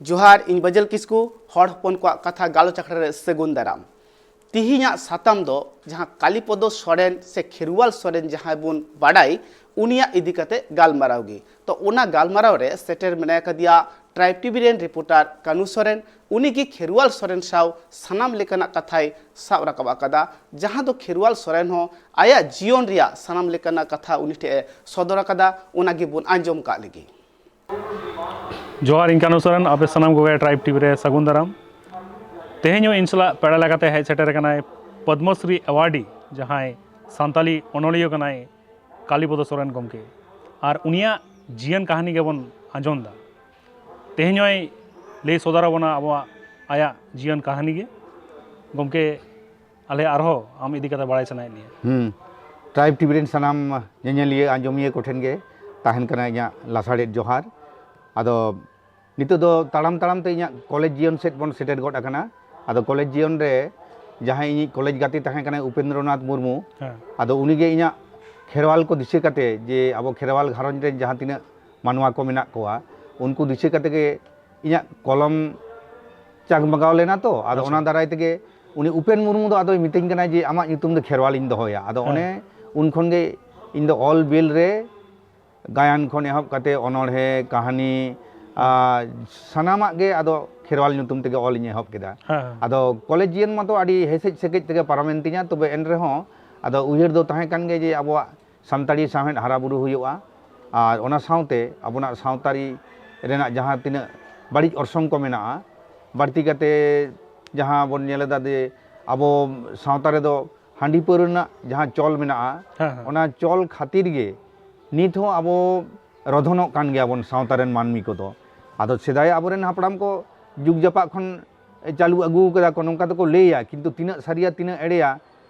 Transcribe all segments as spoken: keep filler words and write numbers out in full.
ᱡᱚᱦᱟᱨ, ᱤᱧ ᱵᱟᱹᱡᱟᱹᱞ ᱠᱤᱥᱠᱩ, ᱦᱚᱲ ᱦᱚᱯᱚᱱ ᱠᱚᱣᱟᱜ ᱠᱟᱛᱷᱟ ᱜᱟᱞᱚᱪ ᱟᱠᱷᱲᱟ ᱨᱮ ᱥᱟᱹᱜᱩᱱ ᱫᱟᱨᱟᱢ᱾ ᱛᱤᱦᱤᱧᱟᱜ ᱥᱟᱛᱟᱢ ᱫᱚ ᱡᱟᱦᱟᱸ ᱠᱟᱞᱤᱯᱚᱫᱚ ᱥᱚᱨᱮᱱ ᱥᱮ ᱠᱷᱮᱨᱣᱟᱞ ᱥᱚᱨᱮᱱ ᱡᱟᱦᱟᱸᱭ ᱵᱚᱱ ᱵᱟᱰᱟᱭ, ᱩᱱᱤᱭᱟᱜ ᱤᱫᱤ ᱠᱟᱛᱮ ᱜᱟᱞᱢᱟᱨᱟᱣ ᱜᱮ᱾ ᱛᱚ, ᱚᱱᱟ ᱜᱟᱞᱢᱟᱨᱟᱣ ᱨᱮ ᱥᱮᱴᱮᱨ ᱢᱮᱱᱟᱭ ᱠᱟᱫᱮᱭᱟ ᱴᱨᱟᱭᱤᱵᱽ ᱴᱤᱵᱷᱤ ᱨᱮᱱ ᱨᱤᱯᱳᱨᱴᱟᱨ ᱠᱟᱱᱩ ᱥᱚᱨᱮᱱ᱾ ᱩᱱᱤ ᱜᱮ ᱠᱷᱮᱨᱣᱟᱞ ᱥᱚᱨᱮᱱ ᱥᱟᱶ ᱥᱟᱱᱟᱢ ᱞᱮᱠᱟᱱᱟᱜ ᱠᱟᱛᱷᱟᱭ ᱥᱟᱵ ᱨᱟᱠᱟᱵ ᱟᱠᱟᱫᱟ, ᱡᱟᱦᱟᱸ ᱫᱚ ᱠᱷᱮᱨᱣᱟᱞ ᱥᱚᱨᱮᱱ ᱦᱚᱸ ᱟᱭᱟᱜ ᱡᱤᱭᱚᱱ ᱨᱮᱭᱟᱜ ᱥᱟᱱᱟᱢ ᱞᱮᱠᱟᱱᱟᱜ ᱠᱟᱛᱷᱟ ᱩᱱᱤ ᱴᱷᱮᱱ ᱮ ᱥᱚᱫᱚᱨ ᱟᱠᱟᱫᱟ᱾ ᱚᱱᱟ ᱜᱮᱵᱚᱱ ᱟᱸᱡᱚᱢ ᱠᱟᱜ ᱞᱮᱜᱮ᱾ ᱡᱚᱦᱟᱨ, ᱤᱧ ᱠᱟᱱᱩ ᱥᱚᱨᱮᱱ, ᱟᱯᱮ ᱥᱟᱱᱟᱢ ᱠᱚᱜᱮ ᱴᱨᱟᱭᱤᱵᱽ ᱴᱤᱵᱷᱤ ᱨᱮ ᱥᱟᱹᱜᱩᱱ ᱫᱟᱨᱟᱢ᱾ ᱛᱮᱦᱮᱧ ᱦᱚᱸ ᱤᱧ ᱥᱟᱞᱟᱜ ᱯᱮᱲᱟ ᱞᱮᱠᱟᱛᱮ ᱦᱮᱡ ᱥᱮᱴᱮᱨ ᱟᱠᱟᱱᱟᱭ ᱯᱚᱫᱽᱢᱚᱥᱨᱤ ᱮᱣᱟᱨᱰᱤ, ᱡᱟᱦᱟᱸᱭ ᱥᱟᱱᱛᱟᱞᱤ ᱚᱱᱚᱞᱤᱭᱟᱹ ᱠᱟᱱᱟᱭ, ᱠᱟᱞᱤᱯᱚᱫᱚ ᱥᱚᱨᱮᱱ ᱜᱚᱢᱠᱮ᱾ ᱟᱨ ᱩᱱᱤᱭᱟᱜ ᱡᱤᱭᱚᱱ ᱠᱟᱹᱦᱱᱤ ᱜᱮᱵᱚᱱ ᱟᱸᱡᱚᱢ ᱮᱫᱟ᱾ ᱛᱮᱦᱮᱧ ᱦᱚᱸᱭ ᱞᱟᱹᱭ ᱥᱚᱫᱚᱨ ᱟᱵᱚᱱᱟ ᱟᱵᱚᱣᱟᱜ, ᱟᱭᱟᱜ ᱡᱤᱭᱚᱱ ᱠᱟᱹᱦᱱᱤ ᱜᱮ᱾ ᱜᱚᱢᱠᱮ, ᱟᱞᱮ ᱟᱨᱦᱚᱸ ᱟᱢ ᱤᱫᱤ ᱠᱟᱛᱮ ᱵᱟᱲᱟᱭ ᱥᱟᱱᱟᱭᱮᱫ ᱞᱮᱭᱟ᱾ ᱦᱩᱸ᱾ ᱴᱨᱟᱭᱤᱵᱽ ᱴᱤᱵᱷᱤ ᱨᱮᱱ ᱥᱟᱱᱟᱢ ᱧᱮᱧᱮᱞᱤᱭᱟᱹ, ᱟᱸᱡᱚᱢᱤᱭᱟᱹ ᱠᱚᱴᱷᱮᱱ ᱜᱮ ᱛᱟᱦᱮᱱ ᱠᱟᱱᱟ ᱤᱧᱟᱹᱜ ᱞᱟᱥᱟᱲᱦᱮᱫ ᱡᱚᱦᱟᱨ᱾ ᱟᱫᱚ ᱱᱤᱛᱚᱜ ᱫᱚ ᱛᱟᱲᱟᱢ ᱛᱟᱲᱟᱢ ᱛᱮ ᱤᱧᱟᱹᱜ ᱠᱚᱞᱮᱡᱽ ᱡᱤᱭᱚᱱ ᱥᱮᱫ ᱵᱚᱱ ᱥᱮᱴᱮᱨ ᱜᱚᱫ ᱟᱠᱟᱱᱟ᱾ ᱟᱫᱚ ᱠᱚᱞᱮᱡᱽ ᱡᱤᱭᱚᱱ ᱨᱮ ᱡᱟᱦᱟᱸᱭ ᱤᱧᱤᱡ ᱠᱚᱞᱮᱡᱽ ᱜᱟᱛᱮ ᱛᱟᱦᱮᱸ ᱠᱟᱱᱟᱭ ᱩᱯᱮᱱᱫᱨᱚᱱᱟᱛᱷ ᱢᱩᱨᱢᱩ, ᱦᱮᱸ᱾ ᱟᱫᱚ ᱩᱱᱤᱜᱮ ᱤᱧᱟᱹᱜ ᱠᱷᱮᱨᱣᱟᱞ ᱠᱚ ᱫᱤᱥᱟᱹ ᱠᱟᱛᱮ, ᱡᱮ ᱟᱵᱚ ᱠᱷᱮᱨᱣᱟᱞ ᱜᱷᱟᱨᱚᱸᱡᱽ ᱨᱮᱱ ᱡᱟᱦᱟᱸ ᱛᱤᱱᱟᱹᱜ ᱢᱟᱱᱣᱟ ᱠᱚ ᱢᱮᱱᱟᱜ ᱠᱚᱣᱟ, ᱩᱱᱠᱩ ᱫᱤᱥᱟᱹ ᱠᱟᱛᱮ ᱜᱮ ᱤᱧᱟᱹᱜ ᱠᱚᱞᱚᱢ ᱪᱟᱠ ᱵᱟᱜᱟᱣ ᱞᱮᱱᱟ᱾ ᱛᱚ ᱟᱫᱚ ᱟᱪᱪᱷᱟ᱾ ᱚᱱᱟ ᱫᱟᱨᱟᱭ ᱛᱮᱜᱮ ᱩᱱᱤ ᱩᱯᱮᱱ ᱢᱩᱨᱢᱩ ᱫᱚ ᱟᱫᱚᱭ ᱢᱤᱛᱟᱹᱧ ᱠᱟᱱᱟ ᱡᱮ, "ᱟᱢᱟᱜ ᱧᱩᱛᱩᱢ ᱫᱚ ᱠᱷᱮᱨᱣᱟᱞ ᱤᱧ ᱫᱚᱦᱚᱭᱟ᱾" ᱟᱫᱚ ᱦᱮᱸ᱾ ᱚᱱᱮ ᱩᱱ ᱠᱷᱚᱱ ᱜᱮ ᱤᱧ ᱫᱚ ᱚᱞ ᱵᱤᱞ ᱨᱮ ᱜᱟᱭᱟᱱ ᱠᱷᱚᱱ ᱮᱦᱚᱵ ᱠᱟᱛᱮ ᱚᱱᱚᱬᱦᱮ, ᱠᱟᱹᱦᱱᱤ, ᱟᱨ ᱥᱟᱱᱟᱢᱟᱜ ᱜᱮ ᱟᱫᱚ ᱠᱷᱮᱨᱣᱟᱞ ᱧᱩᱛᱩᱢ ᱛᱮᱜᱮ ᱚᱞ ᱤᱧ ᱮᱦᱚᱵ ᱠᱮᱫᱟ᱾ ᱦᱮᱸ, ᱦᱮᱸ᱾ ᱟᱫᱚ ᱠᱚᱞᱮᱡᱽ ᱡᱤᱭᱚᱱ ᱢᱟᱛᱚ ᱟᱹᱰᱤ ᱦᱮᱥᱮᱡ ᱥᱮᱠᱮᱡ ᱛᱮᱜᱮ ᱯᱟᱨᱚᱢᱮᱱ ᱛᱤᱧᱟ, ᱛᱚᱵᱮ ᱮᱱ ᱨᱮᱦᱚᱸ ᱟᱫᱚ ᱩᱭᱦᱟᱹᱨ ᱫᱚ ᱛᱟᱦᱮᱸ ᱠᱟᱱ ᱜᱮᱭᱟ ᱡᱮ ᱟᱵᱚᱣᱟᱜ ᱥᱟᱱᱛᱟᱲᱤ ᱥᱟᱶᱦᱮᱫ ᱦᱟᱨᱟ ᱵᱩᱨᱩ ᱦᱩᱭᱩᱜᱼᱟ᱾ ᱟᱨ ᱚᱱᱟ ᱥᱟᱶᱛᱮ ᱟᱵᱚᱱᱟᱜ ᱥᱟᱶᱛᱟᱨᱤ ᱨᱮᱱᱟᱜ ᱡᱟᱦᱟᱸ ᱛᱤᱱᱟᱹᱜ ᱵᱟᱹᱲᱤᱡ ᱚᱨᱥᱚᱝ ᱠᱚ ᱢᱮᱱᱟᱜᱼᱟ, ᱵᱟᱹᱲᱛᱤ ᱠᱟᱛᱮ ᱡᱟᱦᱟᱸ ᱵᱚᱱ ᱧᱮᱞ ᱮᱫᱟ ᱡᱮ ᱟᱵᱚ ᱥᱟᱶᱛᱟ ᱨᱮᱫᱚ ᱦᱟᱺᱰᱤ ᱯᱟᱹᱣᱨᱟᱹ ᱨᱮᱱᱟᱜ ᱡᱟᱦᱟᱸ ᱪᱚᱞ ᱢᱮᱱᱟᱜᱼᱟ, ᱦᱮᱸ, ᱦᱮᱸ᱾ ᱚᱱᱟ ᱪᱚᱞ ᱠᱷᱟᱹᱛᱤᱨ ᱜᱮ ᱱᱤᱛ ᱦᱚᱸ ᱟᱵᱚ ᱨᱚᱫᱷᱚᱱᱚᱜ ᱠᱟᱱ ᱜᱮᱭᱟᱵᱚᱱ ᱥᱟᱶᱛᱟ ᱨᱮᱱ ᱢᱟᱹᱱᱢᱤ ᱠᱚᱫᱚ᱾ ᱟᱫᱚ ᱥᱮᱫᱟᱭ ᱟᱵᱚᱨᱮᱱ ᱦᱟᱯᱲᱟᱢ ᱠᱚ ᱡᱩᱜᱽ ᱡᱟᱯᱟᱜ ᱠᱷᱚᱱ ᱪᱟᱹᱞᱩ ᱟᱹᱜᱩ ᱠᱟᱫᱟ ᱠᱚ, ᱱᱚᱝᱠᱟ ᱫᱚᱠᱚ ᱞᱟᱹᱭᱟ, ᱠᱤᱱᱛᱩ ᱛᱤᱱᱟᱹᱜ ᱥᱟᱹᱨᱤᱭᱟ ᱛᱤᱱᱟᱹᱜ ᱮᱲᱮᱭᱟ,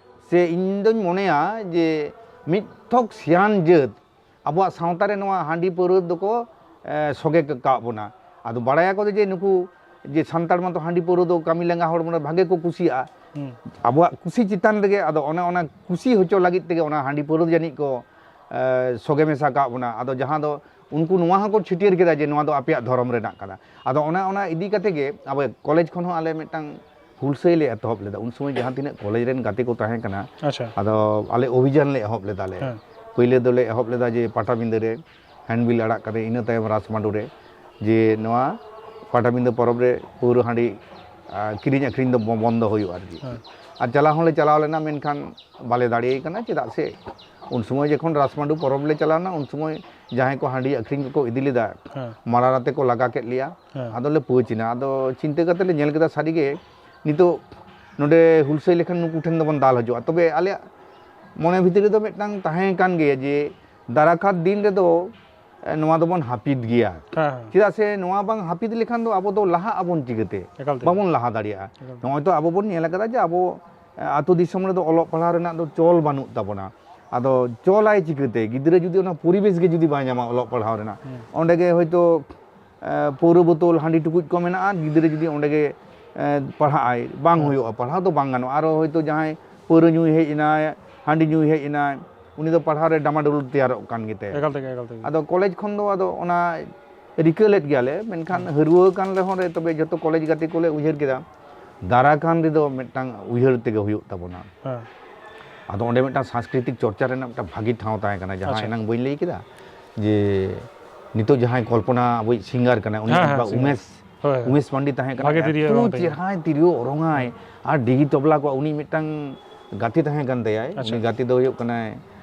ᱥᱮ ᱤᱧ ᱫᱚᱧ ᱢᱚᱱᱮᱭᱟ ᱡᱮ ᱢᱤᱫ ᱛᱷᱚᱠ ᱥᱮᱭᱟᱱ ᱡᱟᱹᱛ ᱟᱵᱚᱣᱟᱜ ᱥᱟᱶᱛᱟ ᱨᱮ ᱱᱚᱣᱟ ᱦᱟᱺᱰᱤ ᱯᱟᱹᱣᱨᱟᱹ ᱫᱚᱠᱚ, ᱮ, ᱥᱚᱜᱮ ᱠᱟᱜ ᱵᱚᱱᱟ᱾ ᱟᱫᱚ ᱵᱟᱲᱟᱭᱟᱠᱚ ᱡᱮ ᱱᱩᱠᱩ ᱡᱮ ᱥᱟᱱᱛᱟᱲ ᱢᱟᱛᱚ ᱦᱟᱺᱰᱤ ᱯᱟᱹᱣᱨᱟᱹ ᱫᱚ ᱠᱟᱹᱢᱤ ᱞᱟᱸᱜᱟ ᱦᱚᱲᱢᱚ ᱨᱮ ᱵᱷᱟᱜᱮ ᱠᱚ ᱠᱩᱥᱤᱭᱟᱜᱼᱟ᱾ ᱦᱩᱸ᱾ ᱟᱵᱚᱣᱟᱜ ᱠᱩᱥᱤ ᱪᱮᱛᱟᱱ ᱨᱮᱜᱮ, ᱟᱫᱚ ᱚᱱᱮ ᱚᱱᱟ ᱠᱩᱥᱤ ᱦᱚᱪᱚ ᱞᱟᱹᱜᱤᱫ ᱛᱮᱜᱮ ᱚᱱᱟ ᱦᱟᱺᱰᱤ ᱯᱟᱹᱣᱨᱟᱹ ᱫᱚ ᱡᱟᱹᱱᱤᱡ ᱠᱚ, ᱮ, ᱥᱚᱜᱮ ᱢᱮᱥᱟ ᱠᱟᱜ ᱵᱚᱱᱟ᱾ ᱟᱫᱚ ᱡᱟᱦᱟᱸ ᱫᱚ ᱩᱱᱠᱩ ᱱᱚᱣᱟ ᱦᱚᱸᱠᱚ ᱪᱷᱟᱹᱴᱭᱟᱹᱨ ᱠᱮᱫᱟ ᱡᱮ ᱱᱚᱣᱟ ᱫᱚ ᱟᱯᱮᱭᱟᱜ ᱫᱷᱚᱨᱚᱢ ᱨᱮᱱᱟᱜ ᱠᱟᱱᱟ᱾ ᱟᱫᱚ ᱚᱱᱟ ᱚᱱᱟ ᱤᱫᱤ ᱠᱟᱛᱮ ᱜᱮ ᱟᱵᱚ ᱠᱚᱞᱮᱡᱽ ᱠᱷᱚᱱ ᱦᱚᱸ ᱟᱞᱮ ᱢᱤᱫᱴᱟᱝ ᱦᱩᱞᱥᱟᱹᱭ ᱞᱮ ᱮᱛᱚᱦᱚᱵ ᱞᱮᱫᱟ᱾ ᱩᱱ ᱥᱚᱢᱚᱭ ᱡᱟᱦᱟᱸ ᱛᱤᱱᱟᱹᱜ ᱠᱚᱞᱮᱡᱽ ᱨᱮᱱ ᱜᱟᱛᱮ ᱠᱚ ᱛᱟᱦᱮᱸ ᱠᱟᱱᱟ, ᱟᱪᱪᱷᱟ᱾ ᱟᱫᱚ ᱟᱞᱮ ᱚᱵᱷᱤᱡᱟᱱ ᱞᱮ ᱮᱦᱚᱵ ᱞᱮᱫᱟ ᱞᱮ᱾ ᱦᱮᱸ᱾ ᱯᱳᱭᱞᱳ ᱫᱚᱞᱮ ᱮᱦᱚᱵ ᱞᱮᱫᱟ ᱡᱮ ᱯᱟᱴᱟᱵᱤᱸᱫᱟᱹ ᱨᱮ ᱦᱮᱱᱰᱵᱤᱞ ᱟᱲᱟᱜ ᱠᱟᱛᱮ, ᱤᱱᱟᱹ ᱛᱟᱭᱚᱢ ᱨᱟᱥᱢᱟᱰᱩ ᱨᱮ, ᱡᱮ ᱱᱚᱣᱟ ᱯᱟᱴᱟᱵᱤᱸᱫᱟᱹ ᱯᱚᱨᱚᱵᱽ ᱨᱮ ᱯᱟᱹᱣᱨᱟᱹ ᱦᱟᱺᱰᱤ, ᱟ, ᱠᱤᱨᱤᱧ ᱟᱹᱠᱷᱨᱤᱧ ᱫᱚ ᱵᱚ-, ᱵᱚᱱᱫᱚ ᱦᱩᱭᱩᱜᱼᱟ ᱟᱨᱠᱤ᱾ ᱦᱮᱸ᱾ ᱟᱨ ᱪᱟᱞᱟᱣ ᱦᱚᱸᱞᱮ ᱪᱟᱞᱟᱣ ᱞᱮᱱᱟ, ᱢᱮᱱᱠᱷᱟᱱ ᱵᱟᱞᱮ ᱫᱟᱲᱮᱭᱟᱭ ᱠᱟᱱᱟ᱾ ᱪᱮᱫᱟᱜ ᱥᱮ ᱩᱱ ᱥᱚᱢᱚᱭ ᱡᱚᱠᱷᱚᱱ ᱨᱟᱥᱢᱟᱰᱩ ᱯᱚᱨᱚᱵᱽ ᱞᱮ ᱪᱟᱞᱟᱣ ᱞᱮᱱᱟ, ᱩᱱ ᱥᱚᱢᱚᱭ ᱡᱟᱦᱟᱸᱭ ᱠᱚ ᱦᱟᱺᱰᱤ ᱟᱹᱠᱷᱨᱤᱧ ᱠᱚᱠᱚ ᱤᱫᱤ ᱞᱮᱫᱟ, ᱦᱮᱸ᱾ ᱢᱟᱨᱟᱝ ᱟᱛᱮ ᱠᱚ ᱞᱟᱜᱟ ᱠᱮᱫ ᱞᱮᱭᱟ᱾ ᱦᱮᱸ᱾ ᱟᱫᱚᱞᱮ ᱯᱟᱹᱪ ᱮᱱᱟ᱾ ᱟᱫᱚ ᱪᱤᱱᱛᱟᱹ ᱠᱟᱛᱮ ᱞᱮ ᱧᱮᱞ ᱠᱮᱫᱟ, ᱥᱟᱹᱨᱤᱜᱮ ᱱᱤᱛᱚᱜ ᱱᱚᱰᱮ ᱦᱩᱞᱥᱟᱹᱭ ᱞᱮᱠᱷᱟᱱ ᱱᱩᱠᱩ ᱴᱷᱮᱱ ᱫᱚᱵᱚᱱ ᱫᱟᱞ ᱦᱚᱪᱚᱜᱼᱟ᱾ ᱛᱚᱵᱮ ᱟᱞᱮᱭᱟᱜ ᱢᱚᱱᱮ ᱵᱷᱤᱛᱤᱨ ᱨᱮᱫᱚ ᱢᱤᱫᱴᱟᱝ ᱛᱟᱦᱮᱸ ᱠᱟᱱ ᱜᱮᱭᱟ ᱡᱮ ᱫᱟᱨᱟᱠᱟᱛ ᱫᱤᱱ ᱨᱮᱫᱚ, ᱮ, ᱱᱚᱣᱟ ᱫᱚᱵᱚᱱ ᱦᱟᱹᱯᱤᱫ ᱜᱮᱭᱟ᱾ ᱦᱮᱸ, ᱦᱮᱸ᱾ ᱪᱮᱫᱟᱜ ᱥᱮ ᱱᱚᱣᱟ ᱵᱟᱝ ᱦᱟᱹᱯᱤᱫ ᱞᱮᱠᱷᱟᱱ ᱫᱚ ᱟᱵᱚ ᱫᱚ ᱞᱟᱦᱟᱜ ᱟᱵᱚᱱ ᱪᱤᱠᱟᱹᱛᱮ? ᱮᱠᱟᱞ ᱛᱮ᱾ ᱵᱟᱵᱚᱱ ᱞᱟᱦᱟ ᱫᱟᱲᱮᱭᱟᱜᱼᱟ᱾ ᱮᱠᱟᱞ ᱛᱮ᱾ ᱱᱚᱜᱼᱚᱭ ᱛᱚ ᱟᱵᱚ ᱵᱚᱱ ᱧᱮᱞ ᱟᱠᱟᱫᱟ ᱡᱮ ᱟᱵᱚ, ᱮ, ᱟᱹᱛᱩ ᱫᱤᱥᱚᱢ ᱨᱮᱫᱚ ᱚᱞᱚᱜ ᱯᱟᱲᱦᱟᱣ ᱨᱮᱱᱟᱜ ᱫᱚ ᱪᱚᱞ ᱵᱟᱹᱱᱩᱜ ᱛᱟᱵᱚᱱᱟ᱾ ᱟᱫᱚ ᱪᱚᱞᱟᱭ ᱪᱤᱠᱟᱹᱛᱮ? ᱜᱤᱫᱽᱨᱟᱹ ᱡᱩᱫᱤ ᱚᱱᱟ ᱯᱚᱨᱤᱵᱮᱥ ᱜᱮ ᱡᱩᱫᱤ ᱵᱟᱭ ᱧᱟᱢᱟ ᱚᱞᱚᱜ ᱯᱟᱲᱦᱟᱣ ᱨᱮᱱᱟᱜ, ᱦᱩᱸ᱾ ᱚᱸᱰᱮ ᱜᱮ ᱦᱚᱭᱛᱳ, ᱮ, ᱯᱟᱹᱣᱨᱟᱹ ᱵᱳᱛᱳᱞ, ᱦᱟᱺᱰᱤ ᱴᱩᱠᱩᱡ ᱠᱚ ᱢᱮᱱᱟᱜᱼᱟ, ᱜᱤᱫᱽᱨᱟᱹ ᱡᱩᱫᱤ ᱚᱸᱰᱮ ᱜᱮ, ᱮ, ᱯᱟᱲᱦᱟᱜ ᱟᱭ, ᱵᱟᱝ ᱦᱩᱸ᱾ ᱦᱩᱭᱩᱜᱼᱟ, ᱯᱟᱲᱦᱟᱣ ᱫᱚ ᱵᱟᱝ ᱜᱟᱱᱚᱜᱼᱟ᱾ ᱟᱨᱚ ᱦᱚᱭᱛᱳ ᱡᱟᱦᱟᱸᱭ ᱯᱟᱹᱣᱨᱟᱹ ᱧᱩᱭ ᱦᱮᱡ ᱮᱱᱟᱭ, ᱦᱟᱺᱰᱤ ᱧᱩᱭ ᱦᱮᱡ ᱮᱱᱟᱭ, ᱩᱱᱤ ᱫᱚ ᱯᱟᱲᱦᱟᱣ ᱨᱮ ᱰᱟᱢᱟᱰᱳᱞ ᱛᱮᱭᱟᱨᱚᱜ ᱠᱟᱱ ᱜᱮᱛᱟᱭᱟ᱾ ᱮᱠᱟᱞ ᱛᱮᱜᱮ, ᱮᱠᱟᱞ ᱛᱮᱜᱮ᱾ ᱟᱫᱚ ᱠᱚᱞᱮᱡᱽ ᱠᱷᱚᱱ ᱫᱚ ᱟᱫᱚ ᱚᱱᱟ ᱨᱤᱠᱟᱹ ᱞᱮᱫ ᱜᱮᱭᱟᱞᱮ, ᱢᱮᱱᱠᱷᱟᱱ ᱦᱩᱸ᱾ ᱦᱟᱹᱨᱣᱟᱹ ᱠᱟᱱ ᱨᱮᱦᱚᱸ ᱨᱮ, ᱛᱚᱵᱮ ᱡᱚᱛᱚ ᱠᱚᱞᱮᱡᱽ ᱜᱟᱛᱮ ᱠᱚᱞᱮ ᱩᱭᱦᱟᱹᱨ ᱠᱮᱫᱟ, ᱫᱟᱨᱟ ᱠᱟᱱ ᱨᱮᱫᱚ ᱢᱤᱫᱴᱟᱝ ᱩᱭᱦᱟᱹᱨ ᱛᱮᱜᱮ ᱦᱩᱭᱩᱜ ᱛᱟᱵᱚᱱᱟ᱾ ᱦᱮᱸ᱾ ᱟᱫᱚ ᱚᱸᱰᱮ ᱢᱤᱫᱴᱟᱝ ᱥᱟᱝᱥᱠᱨᱤᱛᱤᱠ ᱪᱚᱨᱪᱟ ᱨᱮᱱᱟᱜ ᱢᱤᱫᱴᱟᱝ ᱵᱷᱟᱹᱜᱤ ᱴᱷᱟᱶ ᱛᱟᱦᱮᱸ ᱠᱟᱱᱟ, ᱡᱟᱦᱟᱸ ᱟᱪᱪᱷᱟ᱾ ᱮᱱᱟᱝ ᱵᱟᱹᱧ ᱞᱟᱹᱭ ᱠᱮᱫᱟ ᱡᱮ ᱱᱤᱛᱚᱜ ᱡᱟᱦᱟᱸᱭ ᱠᱚᱞᱯᱚᱱᱟ ᱟᱵᱚᱭᱤᱡ ᱥᱤᱝᱜᱟᱨ ᱠᱟᱱᱟᱭ, ᱩᱱᱤ ᱦᱮᱸ, ᱦᱮᱸ, ᱵᱟ ᱥᱤᱝᱜᱟᱨ᱾ ᱩᱢᱮᱥ, ᱦᱳᱭ, ᱦᱳᱭ᱾ ᱩᱢᱮᱥ ᱯᱟᱱᱰᱤ ᱛᱟᱦᱮᱸ ᱠᱟᱱᱟ, ᱵᱷᱟᱜᱮ ᱛᱤᱨᱭᱳ ᱮᱛᱚ ᱚᱨᱚᱝ ᱛᱟᱭ᱾ ᱪᱮᱦᱨᱟᱭ ᱛᱤᱨᱭᱳ ᱚᱨᱚᱝᱟᱭ᱾ ᱟᱨ ᱰᱤᱜᱤ ᱛᱚᱵᱞᱟ ᱠᱚ, ᱩᱱᱤ ᱢᱤᱫᱴᱟᱝ ᱜᱟᱛᱮ ᱛᱟᱦᱮᱸ ᱠᱟᱱ ᱛᱟᱭᱟᱭ, ᱟᱪᱪᱷᱟ᱾ ᱩᱱᱤ ᱜᱟᱛᱮ ᱫᱚ ᱦᱩᱭᱩᱜ ᱠᱟᱱᱟᱭ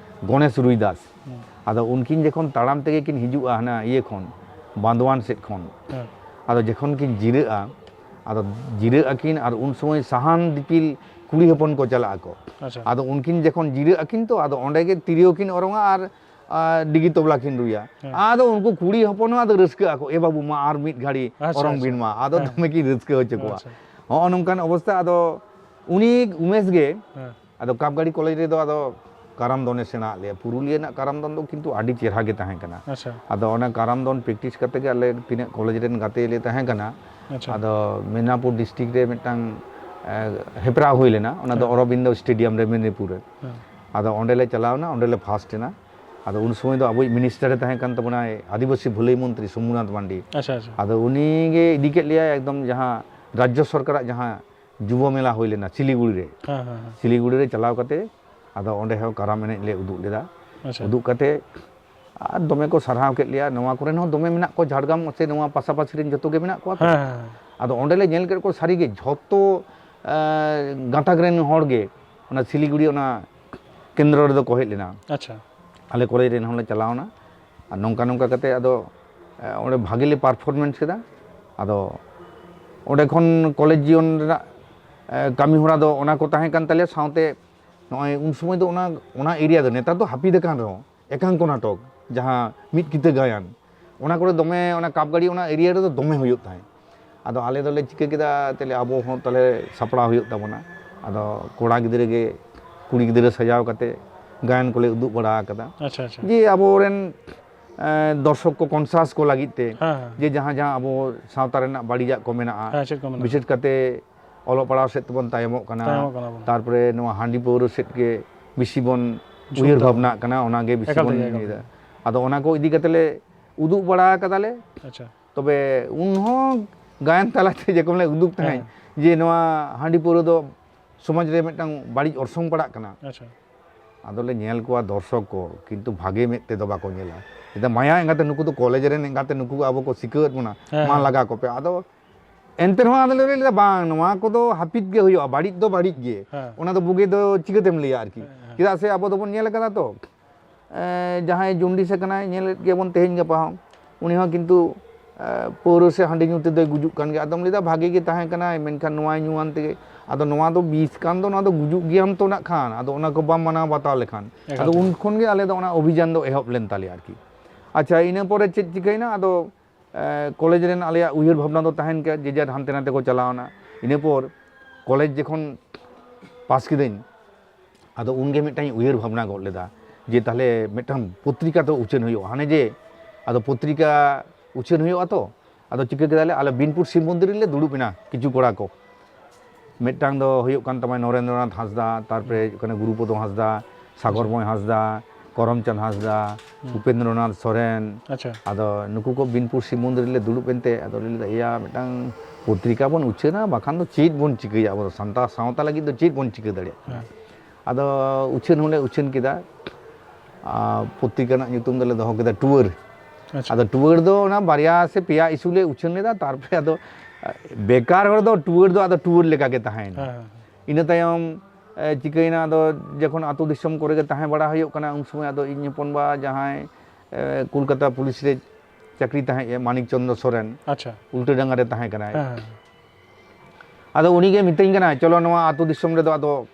ᱜᱚᱱᱮᱥ ᱨᱩᱭᱫᱟᱥ᱾ ᱦᱩᱸ᱾ ᱟᱫᱚ ᱩᱱᱠᱤᱱ ᱡᱚᱠᱷᱚᱱ ᱛᱟᱲᱟᱢ ᱛᱮᱜᱮ ᱠᱤᱱ ᱦᱤᱡᱩᱜᱼᱟ ᱦᱟᱱᱟ ᱤᱭᱟᱹ ᱠᱷᱚᱱ, ᱵᱟᱸᱫᱣᱟᱱ ᱥᱮᱫ ᱠᱷᱚᱱ, ᱦᱮᱸ᱾ ᱟᱫᱚ ᱡᱚᱠᱷᱚᱱ ᱠᱤᱱ ᱡᱤᱨᱟᱹᱜᱼᱟ, ᱟᱫᱚ ᱡᱤᱨᱟᱹᱜ ᱟᱹᱠᱤᱱ ᱟᱨ ᱩᱱ ᱥᱚᱢᱚᱭ ᱥᱟᱦᱟᱱ ᱫᱤᱯᱤᱞ ᱠᱩᱲᱤ ᱦᱚᱯᱚᱱ ᱠᱚ ᱪᱟᱞᱟᱜ ᱟᱠᱚ᱾ ᱟᱪᱪᱷᱟ᱾ ᱟᱫᱚ ᱩᱱᱠᱤᱱ ᱡᱚᱠᱷᱚᱱ ᱡᱤᱨᱟᱹᱜ ᱟᱹᱠᱤᱱ ᱛᱚ, ᱟᱫᱚ ᱚᱸᱰᱮ ᱜᱮ ᱛᱤᱨᱭᱳ ᱠᱤᱱ ᱚᱨᱚᱝᱟ ᱟᱨ, ᱟᱨ ᱰᱤᱜᱤ ᱛᱚᱵᱞᱟ ᱠᱤᱱ ᱨᱩᱭᱟ᱾ ᱦᱮᱸ᱾ ᱟᱫᱚ ᱩᱱᱠᱩ ᱠᱩᱲᱤ ᱦᱚᱯᱚᱱ ᱦᱚᱸ ᱟᱫᱚ ᱨᱟᱹᱥᱠᱟᱹᱜ ᱟᱠᱚ, "ᱮ ᱵᱟᱹᱵᱩ, ᱢᱟ ᱟᱨ ᱢᱤᱫ ᱜᱷᱟᱹᱲᱤ ᱟᱪᱪᱷᱟ, ᱚᱨᱚᱝ ᱟᱪᱪᱷᱟ᱾ ᱵᱤᱱ ᱢᱟ", ᱟᱫᱚ ᱦᱮᱸ᱾ ᱫᱚᱢᱮ ᱠᱤᱱ ᱨᱟᱹᱥᱠᱟᱹ ᱦᱚᱪᱚ ᱠᱚᱣᱟ᱾ ᱟᱪᱪᱷᱟ᱾ ᱦᱚᱸᱜᱼᱚ ᱱᱚᱝᱠᱟᱱ ᱚᱵᱚᱥᱛᱟ᱾ ᱟᱫᱚ ᱩᱱᱤ ᱩᱢᱮᱥ ᱜᱮ, ᱦᱮᱸ᱾ ᱟᱫᱚ ᱠᱟᱯᱜᱟᱲᱤ ᱠᱚᱞᱮᱡᱽ ᱨᱮᱫᱚ ᱟᱫᱚ ᱠᱟᱨᱟᱢ ᱫᱚᱱᱮ ᱥᱮᱬᱟ ᱟᱫ ᱞᱮᱭᱟ᱾ ᱯᱩᱨᱩᱞᱤᱭᱟᱹ ᱨᱮᱱᱟᱜ ᱠᱟᱨᱟᱢ ᱫᱚᱱ ᱫᱚ ᱠᱤᱱᱛᱩ ᱟᱹᱰᱤ ᱪᱮᱦᱨᱟ ᱜᱮ ᱛᱟᱦᱮᱸ ᱠᱟᱱᱟ᱾ ᱟᱪᱪᱷᱟ᱾ ᱟᱫᱚ ᱚᱱᱟ ᱠᱟᱨᱟᱢ ᱫᱚᱱ practice ᱠᱟᱛᱮ ᱜᱮ ᱟᱞᱮ ᱛᱤᱱᱟᱹᱜ ᱠᱚᱞᱮᱡᱽ ᱨᱮᱱ ᱜᱟᱛᱮ ᱞᱮ ᱛᱟᱦᱮᱸ ᱠᱟᱱᱟ, ᱟᱪᱪᱷᱟ᱾ ᱟᱫᱚ ᱢᱮᱫᱽᱱᱟᱯᱩᱨ district ᱨᱮ ᱢᱤᱫᱴᱟᱝ, ᱮ, ᱦᱮᱯᱨᱟᱣ ᱦᱩᱭ ᱞᱮᱱᱟ, ᱚᱱᱟ ᱫᱚ ᱦᱮᱸ᱾ ᱚᱨᱚᱵᱤᱱᱫᱚ stadium ᱨᱮ ᱢᱮᱫᱽᱱᱤᱯᱩᱨ ᱨᱮ᱾ ᱦᱮᱸ᱾ ᱟᱫᱚ ᱚᱸᱰᱮ ᱞᱮ ᱪᱟᱞᱟᱣ ᱮᱱᱟ, ᱚᱸᱰᱮ ᱞᱮ first ᱮᱱᱟ᱾ ᱟᱫᱚ ᱩᱱ ᱥᱚᱢᱚᱭ ᱫᱚ ᱟᱵᱚᱭᱤᱡ ᱢᱤᱱᱤᱥᱴᱟᱨᱮ ᱛᱟᱦᱮᱸ ᱠᱟᱱ ᱛᱟᱵᱚᱱᱟᱭ ᱟᱹᱫᱤᱵᱟᱹᱥᱤ ᱵᱷᱟᱹᱞᱟᱹᱭ ᱢᱚᱱᱛᱨᱤ ᱥᱳᱢᱱᱟᱛᱷ ᱢᱟᱱᱰᱤ᱾ ᱟᱪᱪᱷᱟ ᱟᱪᱪᱷᱟ᱾ ᱟᱫᱚ ᱩᱱᱤ ᱜᱮ ᱤᱫᱤ ᱠᱮᱫ ᱞᱮᱭᱟᱭ ᱮᱠᱫᱚᱢ ᱡᱟᱦᱟᱸ ᱨᱟᱡᱽᱡᱚ ᱥᱚᱨᱠᱟᱨᱟᱜ ᱡᱟᱦᱟᱸ ᱡᱩᱵᱚ ᱢᱮᱞᱟ ᱦᱩᱭ ᱞᱮᱱᱟ ᱥᱤᱞᱤᱜᱩᱲᱤ ᱨᱮ᱾ ᱦᱮᱸ ᱦᱮᱸ ᱦᱮᱸ᱾ ᱥᱤᱞᱤᱜᱩᱲᱤ ᱨᱮ ᱪᱟᱞᱟᱣ ᱠᱟᱛᱮ ᱟᱫᱚ ᱚᱸᱰᱮ ᱦᱚᱸ ᱠᱟᱨᱟᱢ ᱮᱱᱮᱡ ᱞᱮ ᱩᱫᱩᱜ ᱞᱮᱫᱟ᱾ ᱟᱪᱪᱷᱟ᱾ ᱩᱫᱩᱜ ᱠᱟᱛᱮ ᱟᱨ ᱫᱚᱢᱮ ᱠᱚ ᱥᱟᱨᱦᱟᱣ ᱠᱮᱫ ᱞᱮᱭᱟ᱾ ᱱᱚᱣᱟ ᱠᱚᱨᱮᱱ ᱦᱚᱸ ᱫᱚᱢᱮ ᱢᱮᱱᱟᱜ ᱠᱚᱣᱟ, ᱡᱷᱟᱲᱜᱨᱟᱢ ᱥᱮ ᱱᱚᱣᱟ ᱯᱟᱥᱟᱯᱟᱥᱤ ᱨᱮᱱ ᱡᱚᱛᱚ ᱜᱮ ᱢᱮᱱᱟᱜ ᱠᱚᱣᱟ ᱛᱚ᱾ ᱦᱮᱸ ᱦᱮᱸ ᱦᱮᱸ᱾ ᱟᱫᱚ ᱚᱸᱰᱮ ᱞᱮ ᱧᱮᱞ ᱠᱮᱫ ᱠᱚᱣᱟ ᱥᱟᱹᱨᱤᱜᱮ ᱡᱷᱚᱛᱚ ᱮᱸ, ᱜᱟᱛᱟᱠ ᱨᱮᱱ ᱦᱚᱲ ᱜᱮ ᱚᱱᱟ ᱥᱤᱞᱤᱜᱩᱲᱤ ᱚᱱᱟ ᱠᱮᱱᱫᱨᱚ ᱨᱮᱫᱚ ᱠᱚ ᱦᱮᱡ ᱞᱮᱱᱟ᱾ ᱟᱪᱪᱷᱟ᱾ ᱟᱞᱮ ᱠᱚᱞᱮᱡᱽ ᱨᱮᱱ ᱦᱚᱸᱞᱮ ᱪᱟᱞᱟᱣᱱᱟ᱾ ᱟᱨ ᱱᱚᱝᱠᱟ ᱱᱚᱝᱠᱟ ᱠᱟᱛᱮ ᱟᱫᱚ ᱮᱸ, ᱚᱸᱰᱮ ᱵᱷᱟᱜᱮ ᱞᱮ ᱯᱟᱨᱯᱷᱚᱨᱢᱮᱱᱥ ᱠᱮᱫᱟ᱾ ᱟᱫᱚ ᱚᱸᱰᱮ ᱠᱷᱚᱱ ᱠᱚᱞᱮᱡᱽ ᱡᱤᱭᱚᱱ ᱨᱮᱱᱟᱜ ᱮᱸ, ᱠᱟᱹᱢᱤ ᱦᱚᱨᱟ ᱫᱚ ᱚᱱᱟ ᱠᱚ ᱛᱟᱦᱮᱸ ᱠᱟᱱ ᱛᱟᱞᱮᱭᱟ᱾ ᱥᱟᱶᱛᱮ ᱱᱚᱜᱼᱚᱭ ᱩᱱ ᱥᱚᱢᱚᱭ ᱫᱚ ᱚᱱᱟ, ᱚᱱᱟ ᱮᱨᱤᱭᱟ ᱫᱚ ᱱᱮᱛᱟᱨ ᱫᱚ ᱦᱟᱹᱯᱤᱫ ᱟᱠᱟᱱ ᱨᱮᱦᱚᱸ ᱮᱠᱟᱝᱠᱚ ᱱᱟᱴᱚᱠ, ᱡᱟᱦᱟᱸ ᱢᱤᱫ ᱠᱤᱛᱟᱹ ᱜᱟᱭᱟᱱ, ᱚᱱᱟ ᱠᱚᱨᱮ ᱫᱚᱢᱮ, ᱚᱱᱟ ᱠᱟᱯᱜᱟᱲᱤ ᱚᱱᱟ ᱮᱨᱤᱭᱟ ᱨᱮᱫᱚ ᱫᱚᱢᱮ ᱦᱩᱭᱩᱜ ᱛᱟᱦᱮᱸᱫ᱾ ᱟᱫᱚ ᱟᱞᱮ ᱫᱚᱞᱮ ᱪᱤᱠᱟᱹ ᱠᱮᱫᱟ, ᱛᱟᱦᱞᱮ ᱟᱵᱚ ᱦᱚᱸ ᱛᱟᱦᱞᱮ ᱥᱟᱯᱲᱟᱣ ᱦᱩᱭᱩᱜ ᱛᱟᱵᱚᱱᱟ᱾ ᱟᱫᱚ ᱠᱚᱲᱟ ᱜᱤᱫᱽᱨᱟᱹ ᱜᱮ ᱠᱩᱲᱤ ᱜᱤᱫᱽᱨᱟᱹ ᱥᱟᱡᱟᱣ ᱠᱟᱛᱮ ᱜᱟᱭᱟᱱ ᱠᱚᱞᱮ ᱩᱫᱩᱜ ᱵᱟᱲᱟ ᱟᱠᱟᱫᱟ᱾ ᱟᱪᱪᱷᱟ ᱟᱪᱪᱷᱟ᱾ ᱡᱮ ᱟᱵᱚᱨᱮᱱ ᱮᱸ, ᱫᱚᱨᱥᱚᱠ ᱠᱚ ᱠᱚᱱᱥᱟᱥ ᱠᱚ ᱞᱟᱹᱜᱤᱫ ᱛᱮ, ᱦᱮᱸ ᱦᱮᱸ᱾ ᱡᱮ ᱡᱟᱦᱟᱸ ᱡᱟᱦᱟᱸ ᱟᱵᱚ ᱥᱟᱶᱛᱟ ᱨᱮᱱᱟᱜ ᱵᱟᱹᱲᱤᱡᱟᱜ ᱠᱚ ᱢᱮᱱᱟᱜᱼᱟ, ᱦᱮᱸ, ᱪᱮᱫ ᱠᱚ ᱢᱮᱱᱟᱜᱼᱟ? ᱵᱤᱥᱮᱥ ᱠᱟᱛᱮ ᱚᱞᱚᱜ ᱯᱟᱲᱦᱟᱣ ᱥᱮᱫ ᱛᱮᱵᱚᱱ ᱛᱟᱭᱚᱢᱚᱜ ᱠᱟᱱᱟ, ᱛᱟᱭᱚᱢᱚᱜ ᱠᱟᱱᱟ ᱵᱚᱱ᱾ ᱛᱟᱨᱯᱚᱨᱮ ᱱᱚᱣᱟ ᱦᱟᱺᱰᱤ ᱯᱟᱹᱣᱨᱟᱹ ᱥᱮᱫ ᱜᱮ ᱵᱮᱥᱤ ᱵᱚᱱ ᱡᱷᱩᱸᱠ ᱩᱭᱦᱟᱹᱨ ᱫᱟᱵᱚᱱ᱾ ᱵᱷᱟᱵᱽᱱᱟᱜ ᱠᱟᱱᱟ, ᱚᱱᱟ ᱜᱮ ᱵᱮᱥᱤ ᱮᱠᱟᱞ ᱵᱚᱱ ᱛᱮᱜᱮ, ᱮᱠᱟᱞ ᱤᱭᱟᱹᱭᱮᱫᱟ᱾ ᱛᱮᱜᱮ᱾ ᱟᱫᱚ ᱚᱱᱟ ᱠᱚ ᱤᱫᱤ ᱠᱟᱛᱮ ᱞᱮ ᱩᱫᱩᱜ ᱵᱟᱲᱟ ᱟᱠᱟᱫᱟᱞᱮ᱾ ᱟᱪᱪᱷᱟ᱾ ᱛᱚᱵᱮ ᱩᱱ ᱦᱚᱸ ᱜᱟᱭᱟᱱ ᱛᱟᱞᱟᱛᱮ ᱡᱮᱨᱚᱠᱚᱢ ᱞᱮ ᱩᱫᱩᱜ ᱛᱟᱦᱮᱸᱫ, ᱡᱮ ᱱᱚᱣᱟ ᱦᱟᱺᱰᱤ ᱯᱟᱹᱣᱨᱟᱹ ᱫᱚ ᱥᱚᱢᱟᱡᱽ ᱨᱮ ᱢᱤᱫᱴᱟᱝ ᱵᱟᱹᱲᱤᱡ ᱚᱨᱥᱚᱝ ᱯᱟᱲᱟᱜ ᱠᱟᱱᱟ᱾ ᱟᱪᱪᱷᱟ᱾ ᱟᱫᱚᱞᱮ ᱧᱮᱞ ᱠᱚᱣᱟ ᱫᱚᱨᱥᱚᱠ ᱠᱚ, ᱠᱤᱱᱛᱩ ᱵᱷᱟᱜᱮ ᱢᱮᱫ ᱛᱮᱫᱚ ᱵᱟᱠᱚ ᱧᱮᱞᱟ᱾ ᱪᱮᱫᱟᱜ ᱢᱟᱭᱟ ᱮᱸᱜᱟᱛᱮ ᱱᱩᱠᱩ ᱫᱚ ᱠᱚᱞᱮᱡᱽ ᱨᱮᱱ ᱮᱸᱜᱟᱛᱮ ᱱᱩᱠᱩ ᱟᱵᱚ ᱠᱚ ᱥᱤᱠᱷᱟᱹᱣᱮᱫ ᱵᱚᱱᱟ, ᱦᱮᱸ, ᱢᱟ ᱦᱮᱸ᱾ ᱞᱟᱜᱟ ᱠᱚᱯᱮ᱾ ᱟᱫᱚ ᱮᱱᱛᱮ ᱨᱮᱦᱚᱸ ᱟᱫᱚᱞᱮ ᱞᱟᱹᱭ ᱞᱮᱫᱟ, ᱵᱟᱝ, ᱱᱚᱣᱟ ᱠᱚᱫᱚ ᱦᱟᱹᱯᱤᱫ ᱜᱮ ᱦᱩᱭᱩᱜᱼᱟ, ᱵᱟᱹᱲᱤᱡ ᱫᱚ ᱵᱟᱹᱲᱤᱡ ᱜᱮ᱾ ᱦᱮᱸ᱾ ᱚᱱᱟ ᱫᱚ ᱵᱩᱜᱤ ᱫᱚ ᱪᱤᱠᱟᱹᱛᱮᱢ ᱞᱟᱹᱭᱟ ᱟᱨᱠᱤ? ᱦᱮᱸ, ᱦᱮᱸ᱾ ᱪᱮᱫᱟᱜ ᱥᱮ ᱟᱵᱚ ᱫᱚᱵᱚᱱ ᱧᱮᱞ ᱟᱠᱟᱫᱟ ᱛᱚ, ᱮ, ᱡᱟᱦᱟᱸᱭ ᱡᱚᱱᱰᱤᱥ ᱟᱠᱟᱱᱟᱭ, ᱧᱮᱞᱮᱫ ᱜᱮᱭᱟᱵᱚᱱ ᱛᱮᱦᱮᱧ ᱜᱟᱯᱟ ᱦᱚᱸ, ᱩᱱᱤ ᱦᱚᱸ ᱠᱤᱱᱛᱩ, ᱮ, ᱯᱟᱹᱣᱨᱟᱹ ᱥᱮ ᱦᱟᱺᱰᱤ ᱧᱩ ᱛᱮᱫᱚᱭ ᱜᱩᱡᱩᱜ ᱠᱟᱱ ᱜᱮᱭᱟ᱾ ᱟᱫᱚᱢ ᱞᱟᱹᱭᱫᱟ ᱵᱷᱟᱜᱮ ᱜᱮ ᱛᱟᱦᱮᱸ ᱠᱟᱱᱟᱭ, ᱢᱮᱱᱠᱷᱟᱱ ᱱᱚᱣᱟ ᱧᱩᱣᱟᱱ ᱛᱮᱜᱮ, ᱟᱫᱚ ᱱᱚᱣᱟ ᱫᱚ ᱵᱤᱥ ᱠᱟᱱ ᱫᱚ, ᱱᱚᱣᱟ ᱫᱚ ᱜᱩᱡᱩᱜ ᱜᱮᱭᱟᱢ ᱛᱚ ᱱᱟᱜ ᱠᱷᱟᱱ, ᱟᱫᱚ ᱚᱱᱟ ᱠᱚ ᱵᱟᱢ ᱢᱟᱱᱟᱣ ᱵᱟᱛᱟᱣ ᱞᱮᱠᱷᱟᱱ᱾ ᱮᱠᱟᱞ ᱟᱫᱚ ᱛᱮ᱾ ᱩᱱ ᱠᱷᱚᱱ ᱜᱮ ᱟᱞᱮ ᱫᱚ ᱚᱱᱟ ᱚᱵᱷᱤᱡᱟᱱ ᱫᱚ ᱮᱦᱚᱵ ᱞᱮᱱ ᱛᱟᱞᱮᱭᱟ ᱟᱨᱠᱤ᱾ ᱟᱪᱪᱷᱟ, ᱤᱱᱟᱹ ᱯᱚᱨᱮ ᱪᱮᱫ ᱪᱤᱠᱟᱹᱭᱮᱱᱟ? ᱟᱫᱚ, ᱮ, ᱠᱚᱞᱮᱡᱽ ᱨᱮᱱ ᱟᱞᱮᱭᱟᱜ ᱩᱭᱦᱟᱹᱨ ᱵᱷᱟᱵᱽᱱᱟ ᱫᱚ ᱛᱟᱦᱮᱱ ᱜᱮᱭᱟ, ᱡᱮ ᱡᱟᱨ ᱦᱟᱱᱛᱮ ᱱᱟᱛᱮ ᱠᱚ ᱪᱟᱞᱟᱣᱱᱟ᱾ ᱤᱱᱟᱹ ᱯᱚᱨ ᱠᱚᱞᱮᱡᱽ ᱡᱚᱠᱷᱚᱱ ᱯᱟᱥ ᱠᱤᱫᱟᱹᱧ, ᱟᱫᱚ ᱩᱱᱜᱮ ᱢᱤᱫᱴᱟᱝ ᱩᱭᱦᱟᱹᱨ ᱵᱷᱟᱵᱽᱱᱟ ᱜᱚᱫ ᱞᱮᱫᱟ, ᱡᱮ ᱛᱟᱦᱞᱮ ᱢᱤᱫᱴᱟᱝ ᱯᱚᱛᱨᱤᱠᱟ ᱫᱚ ᱩᱪᱷᱟᱹᱱ ᱦᱩᱭᱩᱜᱼᱟ᱾ ᱦᱟᱱᱮ ᱡᱮ, ᱟᱫᱚ ᱯᱚᱛᱨᱤᱠᱟ ᱩᱪᱷᱟᱹᱱ ᱦᱩᱭᱩᱜᱼᱟ ᱛᱚ, ᱟᱫᱚ ᱪᱤᱠᱟᱹ ᱠᱮᱫᱟᱞᱮ, ᱟᱞᱮ ᱵᱤᱱᱯᱩᱨ ᱥᱤᱵ ᱢᱚᱱᱫᱤᱨ ᱨᱮᱞᱮ ᱫᱩᱲᱩᱵ ᱮᱱᱟ ᱠᱤᱪᱷᱩ ᱠᱚᱲᱟ ᱠᱚ᱾ ᱢᱤᱫᱴᱟᱝ ᱫᱚ ᱦᱩᱭᱩᱜ ᱠᱟᱱ ᱛᱟᱢᱟ ᱱᱚᱨᱮᱱᱫᱨᱚᱱᱟᱛᱷ ᱦᱟᱸᱥᱫᱟ, ᱛᱟᱨᱯᱚᱨᱮ ᱦᱩᱭᱩᱜ ᱠᱟᱱᱟ ᱜᱩᱨᱩᱯᱚᱫᱚ ᱦᱟᱸᱥᱫᱟ, ᱥᱟᱜᱚᱨᱢᱚᱭ ᱦᱟᱸᱥᱫᱟ, ᱠᱚᱨᱚᱢᱪᱟᱸᱫᱽ ᱦᱟᱸᱥᱫᱟ, ᱦᱩᱸ᱾ ᱩᱯᱮᱱᱫᱨᱚᱱᱟᱛᱷ ᱥᱚᱨᱮᱱ᱾ ᱟᱪᱪᱷᱟ᱾ ᱟᱫᱚ ᱱᱩᱠᱩ ᱠᱚ ᱵᱤᱱᱯᱩᱨ ᱥᱤᱵ ᱢᱚᱱᱫᱤᱨ ᱨᱮᱞᱮ ᱫᱩᱲᱩᱵ ᱮᱱᱛᱮ, ᱟᱫᱚ ᱞᱮ ᱞᱟᱹᱭᱫᱟ, "ᱮᱭᱟ, ᱢᱤᱫᱴᱟᱝ ᱯᱚᱛᱨᱤᱠᱟ ᱵᱚᱱ ᱩᱪᱷᱟᱹᱱᱟ, ᱵᱟᱠᱷᱟᱱ ᱫᱚ ᱪᱮᱫ ᱵᱚᱱ ᱪᱤᱠᱟᱹᱭᱟ ᱟᱵᱚ ᱫᱚ? ᱥᱟᱱᱛᱟᱲ ᱥᱟᱶᱛᱟ ᱞᱟᱹᱜᱤᱫ ᱫᱚ ᱪᱮᱫ ᱵᱚᱱ ᱪᱤᱠᱟᱹ ᱫᱟᱲᱮᱭᱟᱜ ᱠᱟᱱᱟ?" ᱦᱮᱸ᱾ ᱟᱫᱚ ᱩᱪᱷᱟᱹᱱ ᱦᱚᱸᱞᱮ ᱩᱪᱷᱟᱹᱱ ᱠᱮᱫᱟ᱾ ᱟᱨ ᱯᱚᱛᱨᱤᱠᱟ ᱨᱮᱱᱟᱜ ᱧᱩᱛᱩᱢ ᱫᱚᱞᱮ ᱫᱚᱦᱚ ᱠᱮᱫᱟ ᱴᱩᱣᱟᱹᱨ᱾ ᱟᱪᱪᱷᱟ᱾ ᱟᱫᱚ ᱴᱩᱣᱟᱹᱨ ᱫᱚ ᱚᱱᱟ ᱵᱟᱨᱭᱟ ᱥᱮ ᱯᱮᱭᱟ ᱤᱥᱩ ᱞᱮ ᱩᱪᱷᱟᱹᱱ ᱞᱮᱫᱟ, ᱛᱟᱨᱯᱚᱨᱮ ᱟᱫᱚ, ᱵᱮᱠᱟᱨ ᱦᱚᱲ ᱫᱚ ᱴᱩᱣᱟᱹᱨ ᱫᱚ ᱟᱫᱚ ᱴᱩᱣᱟᱹᱨ ᱞᱮᱠᱟ ᱜᱮ ᱛᱟᱦᱮᱸᱭᱮᱱᱟ᱾ ᱦᱮᱸ, ᱦᱮᱸ, ᱦᱮᱸ᱾ ᱤᱱᱟᱹ ᱛᱟᱭᱚᱢ, ᱮ, ᱪᱤᱠᱟᱹᱭᱮᱱᱟ, ᱟᱫᱚ ᱡᱚᱠᱷᱚᱱ ᱟᱹᱛᱩ ᱫᱤᱥᱚᱢ ᱠᱚᱨᱮ ᱜᱮ ᱛᱟᱦᱮᱸ ᱵᱟᱲᱟ ᱦᱩᱭᱩᱜ ᱠᱟᱱᱟ, ᱩᱱ ᱥᱚᱢᱚᱭ ᱟᱫᱚ ᱤᱧ ᱦᱚᱯᱚᱱ ᱵᱟ ᱡᱟᱦᱟᱸᱭ, ᱮ, ᱠᱳᱞᱠᱟᱛᱟ ᱯᱩᱞᱤᱥ ᱨᱮ ᱪᱟᱹᱠᱨᱤ ᱛᱟᱦᱮᱸᱫ ᱮ, ᱢᱟᱱᱤᱠ ᱪᱚᱸᱫᱽᱨᱚ ᱥᱚᱨᱮᱱ, ᱟᱪᱪᱷᱟ᱾ ᱩᱞᱴᱟᱹ ᱰᱟᱸᱜᱟ ᱨᱮ ᱛᱟᱦᱮᱸ ᱠᱟᱱᱟᱭ᱾ ᱦᱮᱸ, ᱦᱮᱸ᱾ ᱟᱫᱚ ᱩᱱᱤ ᱜᱮ ᱢᱤᱛᱟᱹᱧ ᱠᱟᱱᱟᱭ, "ᱪᱚᱞᱚ, ᱱᱚᱣᱟ ᱟᱹᱛᱩ ᱫᱤᱥᱚᱢ ᱨᱮᱫᱚ ᱟᱫᱚ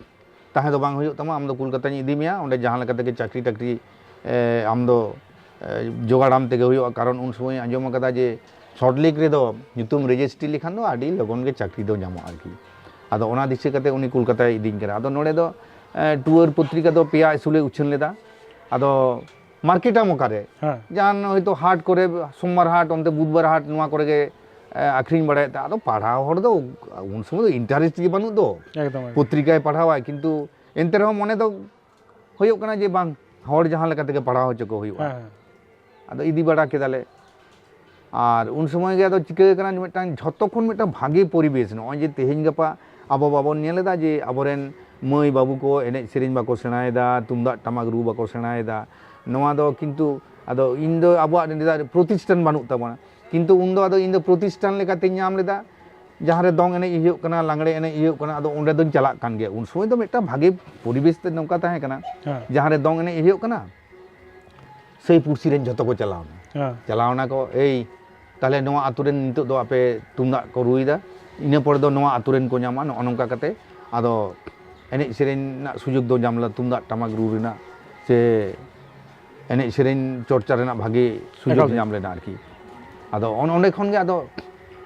ᱛᱟᱦᱮᱸ ᱫᱚ ᱵᱟᱝ ᱦᱩᱭᱩᱜ ᱛᱟᱢᱟ, ᱟᱢ ᱫᱚ ᱠᱳᱞᱠᱟᱛᱟᱧ ᱤᱫᱤ ᱢᱮᱭᱟ, ᱚᱸᱰᱮ ᱡᱟᱦᱟᱸ ᱞᱮᱠᱟ ᱛᱮᱜᱮ ᱪᱟᱹᱠᱨᱤ ᱴᱟᱹᱠᱨᱤ, ᱮ, ᱟᱢ ᱫᱚ, ᱮ, ᱡᱚᱜᱟᱲᱟᱢ ᱛᱮᱜᱮ ᱦᱩᱭᱩᱜᱼᱟ", ᱠᱟᱨᱚᱱ ᱩᱱ ᱥᱚᱢᱚᱭ ᱟᱸᱡᱚᱢ ᱟᱠᱟᱫᱟ ᱡᱮ ᱥᱚᱞᱴ ᱞᱮᱠ ᱨᱮᱫᱚ ᱧᱩᱛᱩᱢ ᱨᱮᱡᱤᱥᱴᱨᱤ ᱞᱮᱠᱷᱟᱱ ᱫᱚ ᱟᱹᱰᱤ ᱞᱚᱜᱚᱱ ᱜᱮ ᱪᱟᱹᱠᱨᱤ ᱫᱚ ᱧᱟᱢᱚᱜᱼᱟ ᱟᱨᱠᱤ᱾ ᱟᱫᱚ ᱚᱱᱟ ᱫᱤᱥᱟᱹ ᱠᱟᱛᱮ ᱩᱱᱤ ᱠᱳᱞᱠᱟᱛᱟᱭ ᱤᱫᱤᱧ ᱠᱟᱱᱟ᱾ ᱟᱫᱚ ᱱᱚᱰᱮ ᱫᱚ, ᱮ, ᱴᱩᱣᱟᱹᱨ ᱯᱚᱛᱨᱤᱠᱟ ᱫᱚ ᱯᱮᱭᱟ ᱤᱥᱩ ᱞᱮ ᱩᱪᱷᱟᱹᱱ ᱞᱮᱫᱟ᱾ ᱟᱫᱚ ᱢᱟᱨᱠᱮᱴᱟᱢ ᱚᱠᱟᱨᱮ? ᱦᱮᱸ᱾ ᱡᱟᱦᱟᱱ ᱦᱚᱭᱛᱳ ᱦᱟᱴ ᱠᱚᱨᱮ, ᱥᱳᱢᱵᱟᱨ ᱦᱟᱴ, ᱚᱱᱛᱮ ᱵᱩᱫᱷᱵᱟᱨ ᱦᱟᱴ, ᱱᱚᱣᱟ ᱠᱚᱨᱮ ᱜᱮ, ᱮ, ᱟᱹᱠᱷᱨᱤᱧ ᱵᱟᱲᱟᱭᱮᱫ ᱛᱟᱦᱮᱸ᱾ ᱟᱫᱚ ᱯᱟᱲᱦᱟᱣ ᱦᱚᱲ ᱫᱚ ᱩᱱ ᱥᱚᱢᱚᱭ ᱫᱚ ᱤᱱᱴᱟᱨᱮᱥᱴ ᱜᱮ ᱵᱟᱹᱱᱩᱜ ᱫᱚ᱾ ᱮᱠᱫᱚᱢ, ᱮᱠᱫᱚᱢ᱾ ᱯᱚᱛᱨᱤᱠᱟᱭ ᱯᱟᱲᱦᱟᱣᱟᱭ, ᱠᱤᱱᱛᱩ ᱮᱱᱛᱮ ᱨᱮᱦᱚᱸ ᱢᱚᱱᱮ ᱫᱚ ᱦᱩᱭᱩᱜ ᱠᱟᱱᱟ ᱡᱮ ᱵᱟᱝ, ᱦᱚᱲ ᱡᱟᱦᱟᱸ ᱞᱮᱠᱟ ᱛᱮᱜᱮ ᱯᱟᱲᱦᱟᱣ ᱦᱚᱪᱚ ᱠᱚ ᱦᱩᱭᱩᱜᱼᱟ᱾ ᱦᱮᱸ, ᱦᱮᱸ᱾ ᱟᱫᱚ ᱤᱫᱤ ᱵᱟᱲᱟ ᱠᱮᱫᱟᱞᱮ᱾ ᱟᱨ ᱩᱱ ᱥᱚᱢᱚᱭ ᱜᱮ ᱟᱫᱚ ᱪᱤᱠᱟᱹ ᱠᱟᱱᱟ, ᱢᱤᱫᱴᱟᱝ ᱡᱷᱚᱛᱚ ᱠᱷᱚᱱ ᱢᱤᱫᱴᱟᱝ ᱵᱷᱟᱜᱮ ᱯᱚᱨᱤᱵᱮᱥ, ᱱᱚᱜᱼᱚᱭ ᱡᱮ ᱛᱮᱦᱮᱧ ᱜᱟᱯᱟ ᱟᱵᱚ ᱵᱟᱵᱚᱱ ᱧᱮᱞ ᱮᱫᱟ ᱡᱮ ᱟᱵᱚᱨᱮᱱ ᱢᱟᱹᱭ ᱵᱟᱹᱵᱩ ᱠᱚ ᱮᱱᱮᱡ ᱥᱮᱨᱮᱧ ᱵᱟᱠᱚ ᱥᱮᱬᱟᱭᱮᱫᱟ, ᱛᱩᱢᱫᱟᱜ ᱴᱟᱢᱟᱠ ᱨᱩ ᱵᱟᱠᱚ ᱥᱮᱬᱟᱭᱮᱫᱟ, ᱱᱚᱣᱟ ᱫᱚ ᱠᱤᱱᱛᱩ ᱟᱫᱚ ᱤᱧ ᱫᱚ ᱟᱵᱚᱣᱟᱜ ᱱᱤᱡᱮᱨᱟᱜ ᱯᱨᱚᱛᱤᱥᱴᱷᱟᱱ ᱵᱟᱹᱱᱩᱜ ᱛᱟᱵᱚᱱᱟ, ᱠᱤᱱᱛᱩ ᱩᱱᱫᱚ ᱟᱫᱚ ᱤᱧ ᱫᱚ ᱯᱨᱚᱛᱤᱥᱴᱷᱟᱱ ᱞᱮᱠᱟᱛᱮᱧ ᱧᱟᱢ ᱞᱮᱫᱟ, ᱡᱟᱦᱟᱸ ᱨᱮ ᱫᱚᱝ ᱮᱱᱮᱡ ᱦᱩᱭᱩᱜ ᱠᱟᱱᱟ, ᱞᱟᱜᱽᱲᱮ ᱮᱱᱮᱡ ᱦᱩᱭᱩᱜ ᱠᱟᱱᱟ, ᱟᱫᱚ ᱚᱸᱰᱮ ᱫᱚᱧ ᱪᱟᱞᱟᱜ ᱠᱟᱱ ᱜᱮᱭᱟ᱾ ᱩᱱ ᱥᱚᱢᱚᱭ ᱫᱚ ᱢᱤᱫᱴᱟᱝ ᱵᱷᱟᱜᱮ ᱯᱚᱨᱤᱵᱮᱥ ᱛᱮ ᱱᱚᱝᱠᱟ ᱛᱟᱦᱮᱸ ᱠᱟᱱᱟ, ᱦᱮᱸ᱾ ᱡᱟᱦᱟᱸ ᱨᱮ ᱫᱚᱝ ᱮᱱᱮᱡ ᱦᱩᱭᱩᱜ ᱠᱟᱱᱟ, ᱥᱮᱭ ᱯᱩᱲᱥᱤ ᱨᱮᱱ ᱡᱷᱚᱛᱚ ᱠᱚ ᱪᱟᱞᱟᱣᱱᱟ᱾ ᱦᱮᱸ᱾ ᱪᱟᱞᱟᱣᱱᱟ ᱠᱚ, "ᱮᱭ, ᱛᱟᱦᱞᱮ ᱱᱚᱣᱟ ᱟᱛᱳ ᱨᱮᱱ ᱱᱤᱛᱚᱜ ᱫᱚ ᱟᱯᱮ ᱛᱩᱢᱫᱟᱜ ᱠᱚ ᱨᱩᱭᱮᱫᱟ, ᱤᱱᱟᱹ ᱯᱚᱨᱮ ᱫᱚ ᱱᱚᱣᱟ ᱟᱛᱳ ᱨᱮᱱ ᱠᱚ ᱧᱟᱢᱟ", ᱱᱚᱜᱼᱚ ᱱᱚᱝᱠᱟ ᱠᱟᱛᱮ ᱟᱫᱚ ᱮᱱᱮᱡ ᱥᱮᱨᱮᱧ ᱨᱮᱱᱟᱜ ᱥᱩᱡᱳᱜᱽ ᱫᱚ ᱧᱟᱢ ᱞᱮᱱᱟ, ᱛᱩᱢᱫᱟᱜ ᱴᱟᱢᱟᱠ ᱨᱩ ᱨᱮᱱᱟᱜ ᱥᱮ ᱮᱱᱮᱡ ᱥᱮᱨᱮᱧ ᱪᱚᱨᱪᱟ ᱨᱮᱱᱟᱜ ᱵᱷᱟᱜᱮ ᱥᱩᱡᱳᱜᱽ ᱮᱠᱟᱞ ᱜᱮ᱾ ᱧᱟᱢ ᱞᱮᱱᱟ ᱟᱨᱠᱤ᱾ ᱟᱫᱚ ᱚᱱ-, ᱚᱸᱰᱮ ᱠᱷᱚᱱ ᱜᱮ ᱟᱫᱚ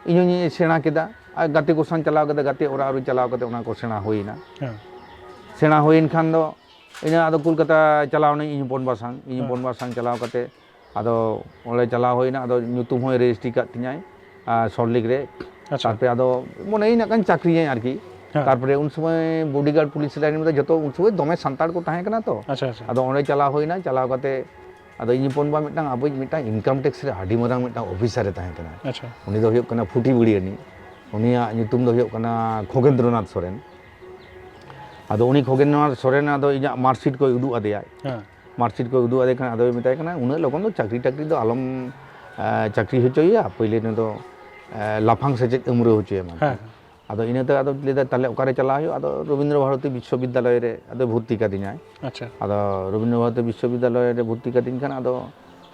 ᱤᱧ ᱦᱚᱸᱧ ᱥᱮᱬᱟ ᱠᱮᱫᱟ᱾ ᱟᱨ ᱜᱟᱛᱮ ᱠᱚ ᱥᱟᱶ ᱪᱟᱞᱟᱣ ᱠᱟᱛᱮ, ᱜᱟᱛᱮ ᱚᱲᱟᱜ ᱨᱮ ᱪᱟᱞᱟᱣ ᱠᱟᱛᱮ ᱚᱱᱟ ᱠᱚ ᱥᱮᱬᱟ ᱦᱩᱭᱱᱟ᱾ ᱦᱮᱸ᱾ ᱥᱮᱬᱟ ᱦᱩᱭᱮᱱ ᱠᱷᱟᱱ ᱫᱚ ᱤᱱᱟᱹ ᱟᱫᱚ ᱠᱳᱞᱠᱟᱛᱟ ᱪᱟᱞᱟᱣ ᱱᱟᱹᱧ ᱤᱧ ᱦᱚᱯᱚᱱ ᱵᱟ ᱥᱟᱝ, ᱤᱧ ᱦᱮᱸ᱾ ᱦᱚᱯᱚᱱ ᱵᱟ ᱥᱟᱝ ᱪᱟᱞᱟᱣ ᱠᱟᱛᱮ ᱟᱫᱚ ᱚᱸᱰᱮ ᱪᱟᱞᱟᱣ ᱦᱩᱭᱱᱟ, ᱟᱫᱚ ᱧᱩᱛᱩᱢ ᱦᱚᱸᱭ ᱨᱮᱡᱤᱥᱴᱨᱤ ᱠᱟᱫ ᱛᱤᱧᱟᱭ, ᱟᱨ ᱥᱚᱞᱴ ᱞᱮᱠ ᱨᱮ᱾ ᱟᱪᱪᱷᱟ᱾ ᱛᱟᱨᱯᱚᱨᱮ ᱟᱫᱚ ᱢᱚᱱᱮᱭᱮᱧ ᱱᱟᱜ ᱠᱷᱟᱱ ᱪᱟᱹᱠᱨᱤᱭᱟᱹᱧ ᱟᱨᱠᱤ᱾ ᱦᱮᱸ᱾ ᱛᱟᱨᱯᱚᱨᱮ ᱩᱱ ᱥᱚᱢᱚᱭ ᱵᱚᱰᱤᱜᱟᱨᱰ ᱯᱩᱞᱤᱥ ᱞᱟᱭᱤᱱ ᱨᱮ ᱡᱚᱛᱚ ᱩᱱ ᱥᱚᱢᱚᱭ ᱫᱚᱢᱮ ᱥᱟᱱᱛᱟᱲ ᱠᱚ ᱛᱟᱦᱮᱸ ᱠᱟᱱᱟ ᱛᱚ᱾ ᱟᱪᱪᱷᱟ, ᱟᱪᱪᱷᱟ᱾ ᱟᱫᱚ ᱚᱸᱰᱮ ᱪᱟᱞᱟᱣ ᱦᱩᱭᱱᱟ, ᱪᱟᱞᱟᱣ ᱠᱟᱛᱮ ᱟᱫᱚ ᱤᱧ ᱦᱚᱯᱚᱱ ᱵᱟ ᱢᱤᱫᱴᱟᱝ ᱟᱵᱚᱭᱤᱡ ᱢᱤᱫᱴᱟᱝ ᱤᱱᱠᱟᱢ ᱴᱮᱠᱥ ᱨᱮ ᱟᱹᱰᱤ ᱢᱟᱨᱟᱝ ᱢᱤᱫᱴᱟᱝ ᱚᱯᱷᱤᱥᱟᱨ ᱮ ᱛᱟᱦᱮᱸ ᱠᱟᱱᱟ᱾ ᱟᱪᱪᱷᱟ᱾ ᱩᱱᱤ ᱫᱚ ᱦᱩᱭᱩᱜ ᱠᱟᱱᱟ ᱯᱷᱩᱴᱤ ᱵᱤᱲᱤᱭᱟᱹᱱᱤ᱾ ᱩᱱᱤᱭᱟᱜ ᱧᱩᱛᱩᱢ ᱫᱚ ᱦᱩᱭᱩᱜ ᱠᱟᱱᱟ ᱠᱷᱚᱜᱮᱱᱫᱨᱚᱱᱟᱛᱷ ᱥᱚᱨᱮᱱ᱾ ᱟᱫᱚ ᱩᱱᱤ ᱠᱷᱚᱜᱮᱱᱫᱨᱚᱱᱟᱛᱷ ᱥᱚᱨᱮᱱ ᱟᱫᱚ ᱤᱧᱟᱹᱜ ᱢᱟᱨᱠᱥᱤᱴ ᱠᱚᱭ ᱩᱫᱩᱜ ᱟᱫᱮᱭᱟᱭ᱾ ᱦᱮᱸ᱾ ᱢᱟᱨᱠᱥᱤᱴ ᱠᱚᱭ ᱩᱫᱩᱜ ᱟᱫᱮ ᱠᱷᱟᱱ ᱟᱫᱚᱭ ᱢᱮᱛᱟᱭ ᱠᱟᱱᱟ, "ᱩᱱᱟᱹᱜ ᱞᱚᱜᱚᱱ ᱫᱚ ᱪᱟᱹᱠᱨᱤ ᱴᱟᱹᱠᱨᱤ ᱫᱚ ᱟᱞᱚᱢ, ᱮ, ᱪᱟᱹᱠᱨᱤ ᱦᱚᱪᱚᱭᱮᱭᱟ, ᱯᱳᱭᱞᱳ ᱱᱩᱭ ᱫᱚ, ᱮ, ᱞᱟᱯᱷᱟᱝ ᱥᱮᱪᱮᱫ ᱮᱢ ᱯᱩᱨᱟᱹᱣ ᱦᱚᱪᱚᱭᱮᱢᱟ ᱟᱨᱠᱤ᱾" ᱦᱮᱸ᱾ ᱟᱫᱚ ᱤᱱᱟᱹᱛᱮ ᱟᱫᱚ ᱞᱟᱹᱭᱫᱟ, "ᱛᱟᱦᱞᱮ ᱚᱠᱟᱨᱮ ᱪᱟᱞᱟᱣ ᱦᱩᱭᱩᱜᱼᱟ?" ᱟᱫᱚ ᱨᱚᱵᱤᱱᱫᱨᱚ ᱵᱷᱟᱨᱚᱛᱤ ᱵᱤᱥᱥᱚᱵᱤᱫᱽᱫᱟᱞᱚᱭ ᱨᱮ ᱟᱫᱚ ᱵᱷᱚᱨᱛᱤ ᱠᱟᱫᱤᱧᱟᱭ᱾ ᱟᱪᱪᱷᱟ᱾ ᱟᱫᱚ ᱨᱚᱵᱤᱱᱫᱨᱚ ᱵᱷᱟᱨᱚᱛᱤ ᱵᱤᱥᱥᱚᱵᱤᱫᱽᱫᱟᱞᱚᱭ ᱨᱮ ᱵᱷᱚᱨᱛᱤ ᱠᱟᱫᱤᱧ ᱠᱷᱟᱱ ᱟᱫᱚ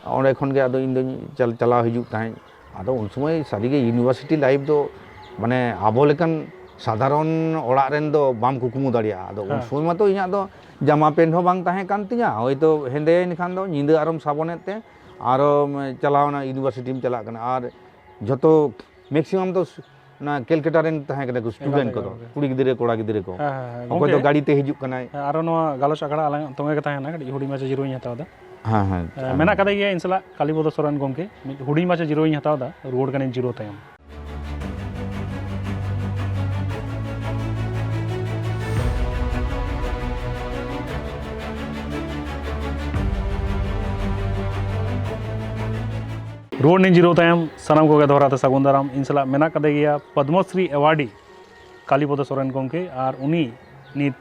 ᱚᱸᱰᱮ ᱠᱷᱚᱱ ᱜᱮ ᱟᱫᱚ ᱤᱧ ᱫᱚᱧ ᱪᱟᱞ-, ᱪᱟᱞᱟᱣ ᱦᱤᱡᱩᱜ ᱛᱟᱦᱮᱸᱫ᱾ ᱟᱫᱚ ᱩᱱ ᱥᱚᱢᱚᱭ ᱥᱟᱹᱨᱤᱜᱮ ᱤᱭᱩᱱᱤᱵᱷᱟᱨᱥᱤᱴᱤ ᱞᱟᱭᱤᱯᱷ ᱫᱚ ᱢᱟᱱᱮ ᱟᱵᱚ ᱞᱮᱠᱟᱱ ᱥᱟᱫᱷᱟᱨᱚᱱ ᱚᱲᱟᱜ ᱨᱮᱱ ᱫᱚ ᱵᱟᱢ ᱠᱩᱠᱢᱩ ᱫᱟᱲᱮᱭᱟᱜᱼᱟ᱾ ᱟᱫᱚ ᱩᱱ ᱦᱮᱸ᱾ ᱥᱚᱢᱚᱭ ᱢᱟᱛᱚ ᱤᱧᱟᱹᱜ ᱫᱚ ᱡᱟᱢᱟ ᱯᱮᱱᱴ ᱦᱚᱸ ᱵᱟᱝ ᱛᱟᱦᱮᱸ ᱠᱟᱱ ᱛᱤᱧᱟᱹ, ᱦᱳᱭᱛᱳ ᱦᱮᱸᱫᱮᱭᱮᱱ ᱠᱷᱟᱱ ᱫᱚ ᱧᱤᱫᱟᱹ ᱟᱨᱚᱢ ᱥᱟᱵᱚᱱᱮᱫ ᱛᱮ ᱟᱨᱚᱢ ᱪᱟᱞᱟᱣᱱᱟ ᱤᱭᱩᱱᱤᱵᱷᱟᱨᱥᱤᱴᱤᱢ ᱪᱟᱞᱟᱜ ᱠᱟᱱᱟ᱾ ᱟᱨ ᱡᱷᱚᱛᱚ ᱢᱮᱠᱥᱤᱢᱟᱢ ᱫᱚ ᱚᱱᱟ ᱠᱮᱞᱠᱟᱴᱟ ᱨᱮᱱ ᱛᱟᱦᱮᱸ ᱠᱟᱱᱟ ᱠᱚ, ᱮᱠᱟᱞ ᱥᱴᱩᱰᱮᱱᱴ ᱛᱮ, ᱠᱚᱫᱚ, ᱮᱠᱟᱞ ᱛᱮ᱾ ᱠᱩᱲᱤ ᱜᱤᱫᱽᱨᱟᱹ, ᱠᱚᱲᱟ ᱜᱤᱫᱽᱨᱟᱹ ᱠᱚ᱾ ᱦᱮᱸ, ᱦᱮᱸ, ᱦᱮᱸ, ᱚᱠᱚᱭ ᱫᱚ ᱜᱚᱢᱠᱮ᱾ ᱜᱟᱹᱰᱤ ᱛᱮ ᱦᱤᱡᱩᱜ ᱠᱟᱱᱟᱭ᱾ ᱦᱮᱸ, ᱟᱨᱚ ᱱᱚᱣᱟ ᱜᱟᱞᱚᱪ ᱟᱠᱷᱲᱟ ᱟᱞᱟᱝ ᱛᱚᱸᱜᱮ ᱜᱮ ᱛᱟᱦᱮᱱᱟ, ᱠᱟᱹᱴᱤᱡ ᱦᱩᱰᱤᱧ ᱢᱟᱪᱷᱟ ᱡᱤᱨᱟᱹᱣ ᱤᱧ ᱦᱟᱛᱟᱣ ᱮᱫᱟ᱾ ᱦᱮᱸ, ᱦᱮᱸ, ᱦᱮᱸ, ᱦᱮᱸ᱾ ᱢᱮᱱᱟᱜ ᱠᱟᱫᱮ ᱜᱮᱭᱟ ᱤᱧ ᱥᱟᱞᱟᱜ ᱠᱟᱞᱤᱯᱚᱫᱚ ᱥᱚᱨᱮᱱ ᱜᱚᱢᱠᱮ, ᱢᱤᱫ ᱦᱩᱰᱤᱧ ᱢᱟᱪᱷᱟ ᱡᱤᱨᱟᱹᱣ ᱤᱧ ᱦᱟᱛᱟᱣ ᱮᱫᱟ, ᱨᱩᱣᱟᱹᱲ ᱠᱟᱹᱱᱟᱹᱧ ᱡᱤᱨᱟᱹᱣ ᱛᱟᱭᱚᱢ᱾ ᱨᱩᱣᱟᱹᱲ ᱱᱟᱹᱧ ᱡᱤᱨᱟᱹᱣ ᱛᱟᱭᱚᱢ, ᱥᱟᱱᱟᱢ ᱠᱚᱜᱮ ᱫᱚᱦᱲᱟ ᱛᱮ ᱥᱟᱹᱜᱩᱱ ᱫᱟᱨᱟᱢ᱾ ᱤᱧ ᱥᱟᱞᱟᱜ ᱢᱮᱱᱟᱜ ᱠᱟᱫᱮ ᱜᱮᱭᱟ ᱯᱚᱫᱽᱢᱚᱥᱨᱤ ᱮᱣᱟᱨᱰᱤ ᱠᱟᱞᱤᱯᱚᱫᱚ ᱥᱚᱨᱮᱱ ᱜᱚᱢᱠᱮ, ᱟᱨ ᱩᱱᱤ ᱱᱤᱛ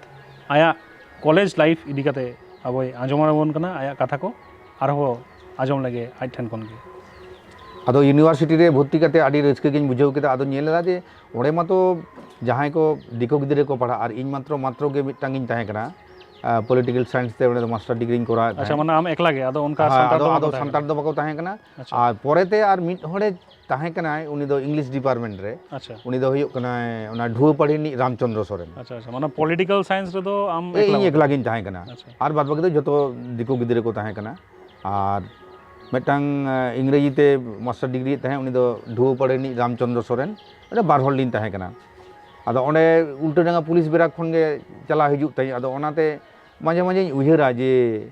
ᱟᱭᱟᱜ ᱠᱚᱞᱮᱡᱽ ᱞᱟᱭᱤᱯᱷ ᱤᱫᱤ ᱠᱟᱛᱮ ᱟᱵᱚᱭ ᱟᱸᱡᱚᱢ ᱟᱵᱚᱱ ᱠᱟᱱᱟ, ᱟᱭᱟᱜ ᱠᱟᱛᱷᱟ ᱠᱚ ᱟᱨᱦᱚᱸ ᱟᱸᱡᱚᱢ ᱞᱮᱜᱮ ᱟᱡ ᱴᱷᱮᱱ ᱠᱷᱚᱱ ᱜᱮ᱾ ᱟᱫᱚ ᱤᱭᱩᱱᱤᱵᱷᱟᱨᱥᱤᱴᱤ ᱨᱮ ᱵᱷᱚᱨᱛᱤ ᱠᱟᱛᱮ ᱟᱹᱰᱤ ᱨᱟᱹᱥᱠᱟᱹ ᱜᱤᱧ ᱵᱩᱡᱷᱟᱹᱣ ᱠᱮᱫᱟ᱾ ᱟᱫᱚ ᱧᱮᱞ ᱮᱫᱟ ᱡᱮ ᱚᱸᱰᱮ ᱢᱟᱛᱚ ᱡᱟᱦᱟᱸᱭ ᱠᱚ ᱫᱤᱠᱩ ᱜᱤᱫᱽᱨᱟᱹ ᱠᱚ ᱯᱟᱲᱦᱟᱜᱼᱟ, ᱟᱨ ᱤᱧ ᱢᱟᱛᱨᱚ, ᱢᱟᱛᱨᱚ ᱜᱮ ᱢᱤᱫᱴᱟᱝ ᱤᱧ ᱛᱟᱦᱮᱸ ᱠᱟᱱᱟ, ᱟᱸ, ᱯᱚᱞᱤᱴᱤᱠᱮᱞ ᱥᱟᱭᱮᱱᱥ ᱛᱮ ᱚᱸᱰᱮ ᱫᱚ ᱢᱟᱥᱴᱟᱨ ᱰᱤᱜᱽᱨᱤᱧ ᱠᱚᱨᱟᱣᱮᱫ ᱟᱪᱪᱷᱟ, ᱛᱟᱦᱮᱸᱫ᱾ ᱢᱟᱱᱮ ᱟᱢ ᱮᱠᱞᱟ ᱜᱮ, ᱟᱫᱚ ᱚᱱᱠᱟ ᱦᱮᱸ, ᱥᱟᱱᱛᱟᱲ ᱟᱫᱚ, ᱫᱚ ᱵᱟᱠᱚ ᱟᱫᱚ ᱛᱟᱦᱮᱸ ᱥᱟᱱᱛᱟᱲ ᱠᱟᱱᱟ? ᱫᱚ ᱵᱟᱠᱚ ᱛᱟᱦᱮᱸ ᱠᱟᱱᱟ᱾ ᱟᱪᱪᱷᱟ᱾ ᱟᱨ ᱯᱚᱨᱮᱛᱮ ᱟᱨ ᱢᱤᱫ ᱦᱚᱲᱮ ᱛᱟᱦᱮᱸ ᱠᱟᱱᱟᱭ, ᱩᱱᱤ ᱫᱚ ᱤᱝᱞᱤᱥ ᱰᱤᱯᱟᱨᱴᱢᱮᱱᱴ ᱨᱮ᱾ ᱟᱪᱪᱷᱟ᱾ ᱩᱱᱤ ᱫᱚ ᱦᱩᱭᱩᱜ ᱠᱟᱱᱟᱭ ᱚᱱᱟ ᱰᱷᱩᱣᱟᱹᱯᱟᱲᱤ ᱨᱤᱱᱤᱡ ᱨᱟᱢᱪᱚᱸᱫᱽᱨᱚ ᱥᱚᱨᱮᱱ᱾ ᱟᱪᱪᱷᱟ, ᱟᱪᱪᱷᱟ, ᱢᱟᱱᱮ ᱯᱚᱞᱤᱴᱤᱠᱟᱞ ᱥᱟᱭᱮᱱᱥ ᱨᱮᱫᱚ ᱟᱢ ᱮ, ᱮᱠᱞᱟ ᱤᱧ ᱵᱟᱵᱟ? ᱮᱠᱞᱟ ᱜᱤᱧ ᱛᱟᱦᱮᱸ ᱠᱟᱱᱟ᱾ ᱟᱪᱪᱷᱟ᱾ ᱟᱨ ᱵᱟᱫ ᱵᱟᱹᱠᱤ ᱫᱚ ᱡᱚᱛᱚ ᱫᱤᱠᱩ ᱜᱤᱫᱽᱨᱟᱹ ᱠᱚ ᱛᱟᱦᱮᱸ ᱠᱟᱱᱟ᱾ ᱟᱨ ᱢᱤᱫᱴᱟᱝ, ᱮ, ᱤᱝᱨᱮᱡᱤ ᱛᱮ ᱢᱟᱥᱴᱟᱨ ᱰᱤᱜᱽᱨᱤᱭᱮᱫ ᱛᱟᱦᱮᱸᱫ, ᱩᱱᱤ ᱫᱚ ᱰᱷᱩᱣᱟᱹᱯᱟᱲᱤ ᱨᱤᱱᱤᱡ ᱨᱟᱢᱪᱚᱸᱫᱽᱨᱚ ᱥᱚᱨᱮᱱ᱾ ᱚᱸᱰᱮ ᱵᱟᱨ ᱦᱚᱲ ᱞᱤᱧ ᱛᱟᱦᱮᱸ ᱠᱟᱱᱟ᱾ ᱟᱫᱚ ᱚᱸᱰᱮ ᱩᱞᱴᱟᱹᱰᱟᱸᱜᱟ ᱯᱩᱞᱤᱥ ᱵᱮᱨᱟᱠ ᱠᱷᱚᱱ ᱜᱮ ᱪᱟᱞᱟᱣ ᱦᱤᱡᱩᱜ ᱛᱟᱦᱮᱸᱫ᱾ ᱟᱫᱚ ᱚᱱᱟᱛᱮ ᱢᱟᱡᱷᱮ ᱢᱟᱡᱷᱮᱧ ᱩᱭᱦᱟᱹᱨᱟ ᱡᱮ,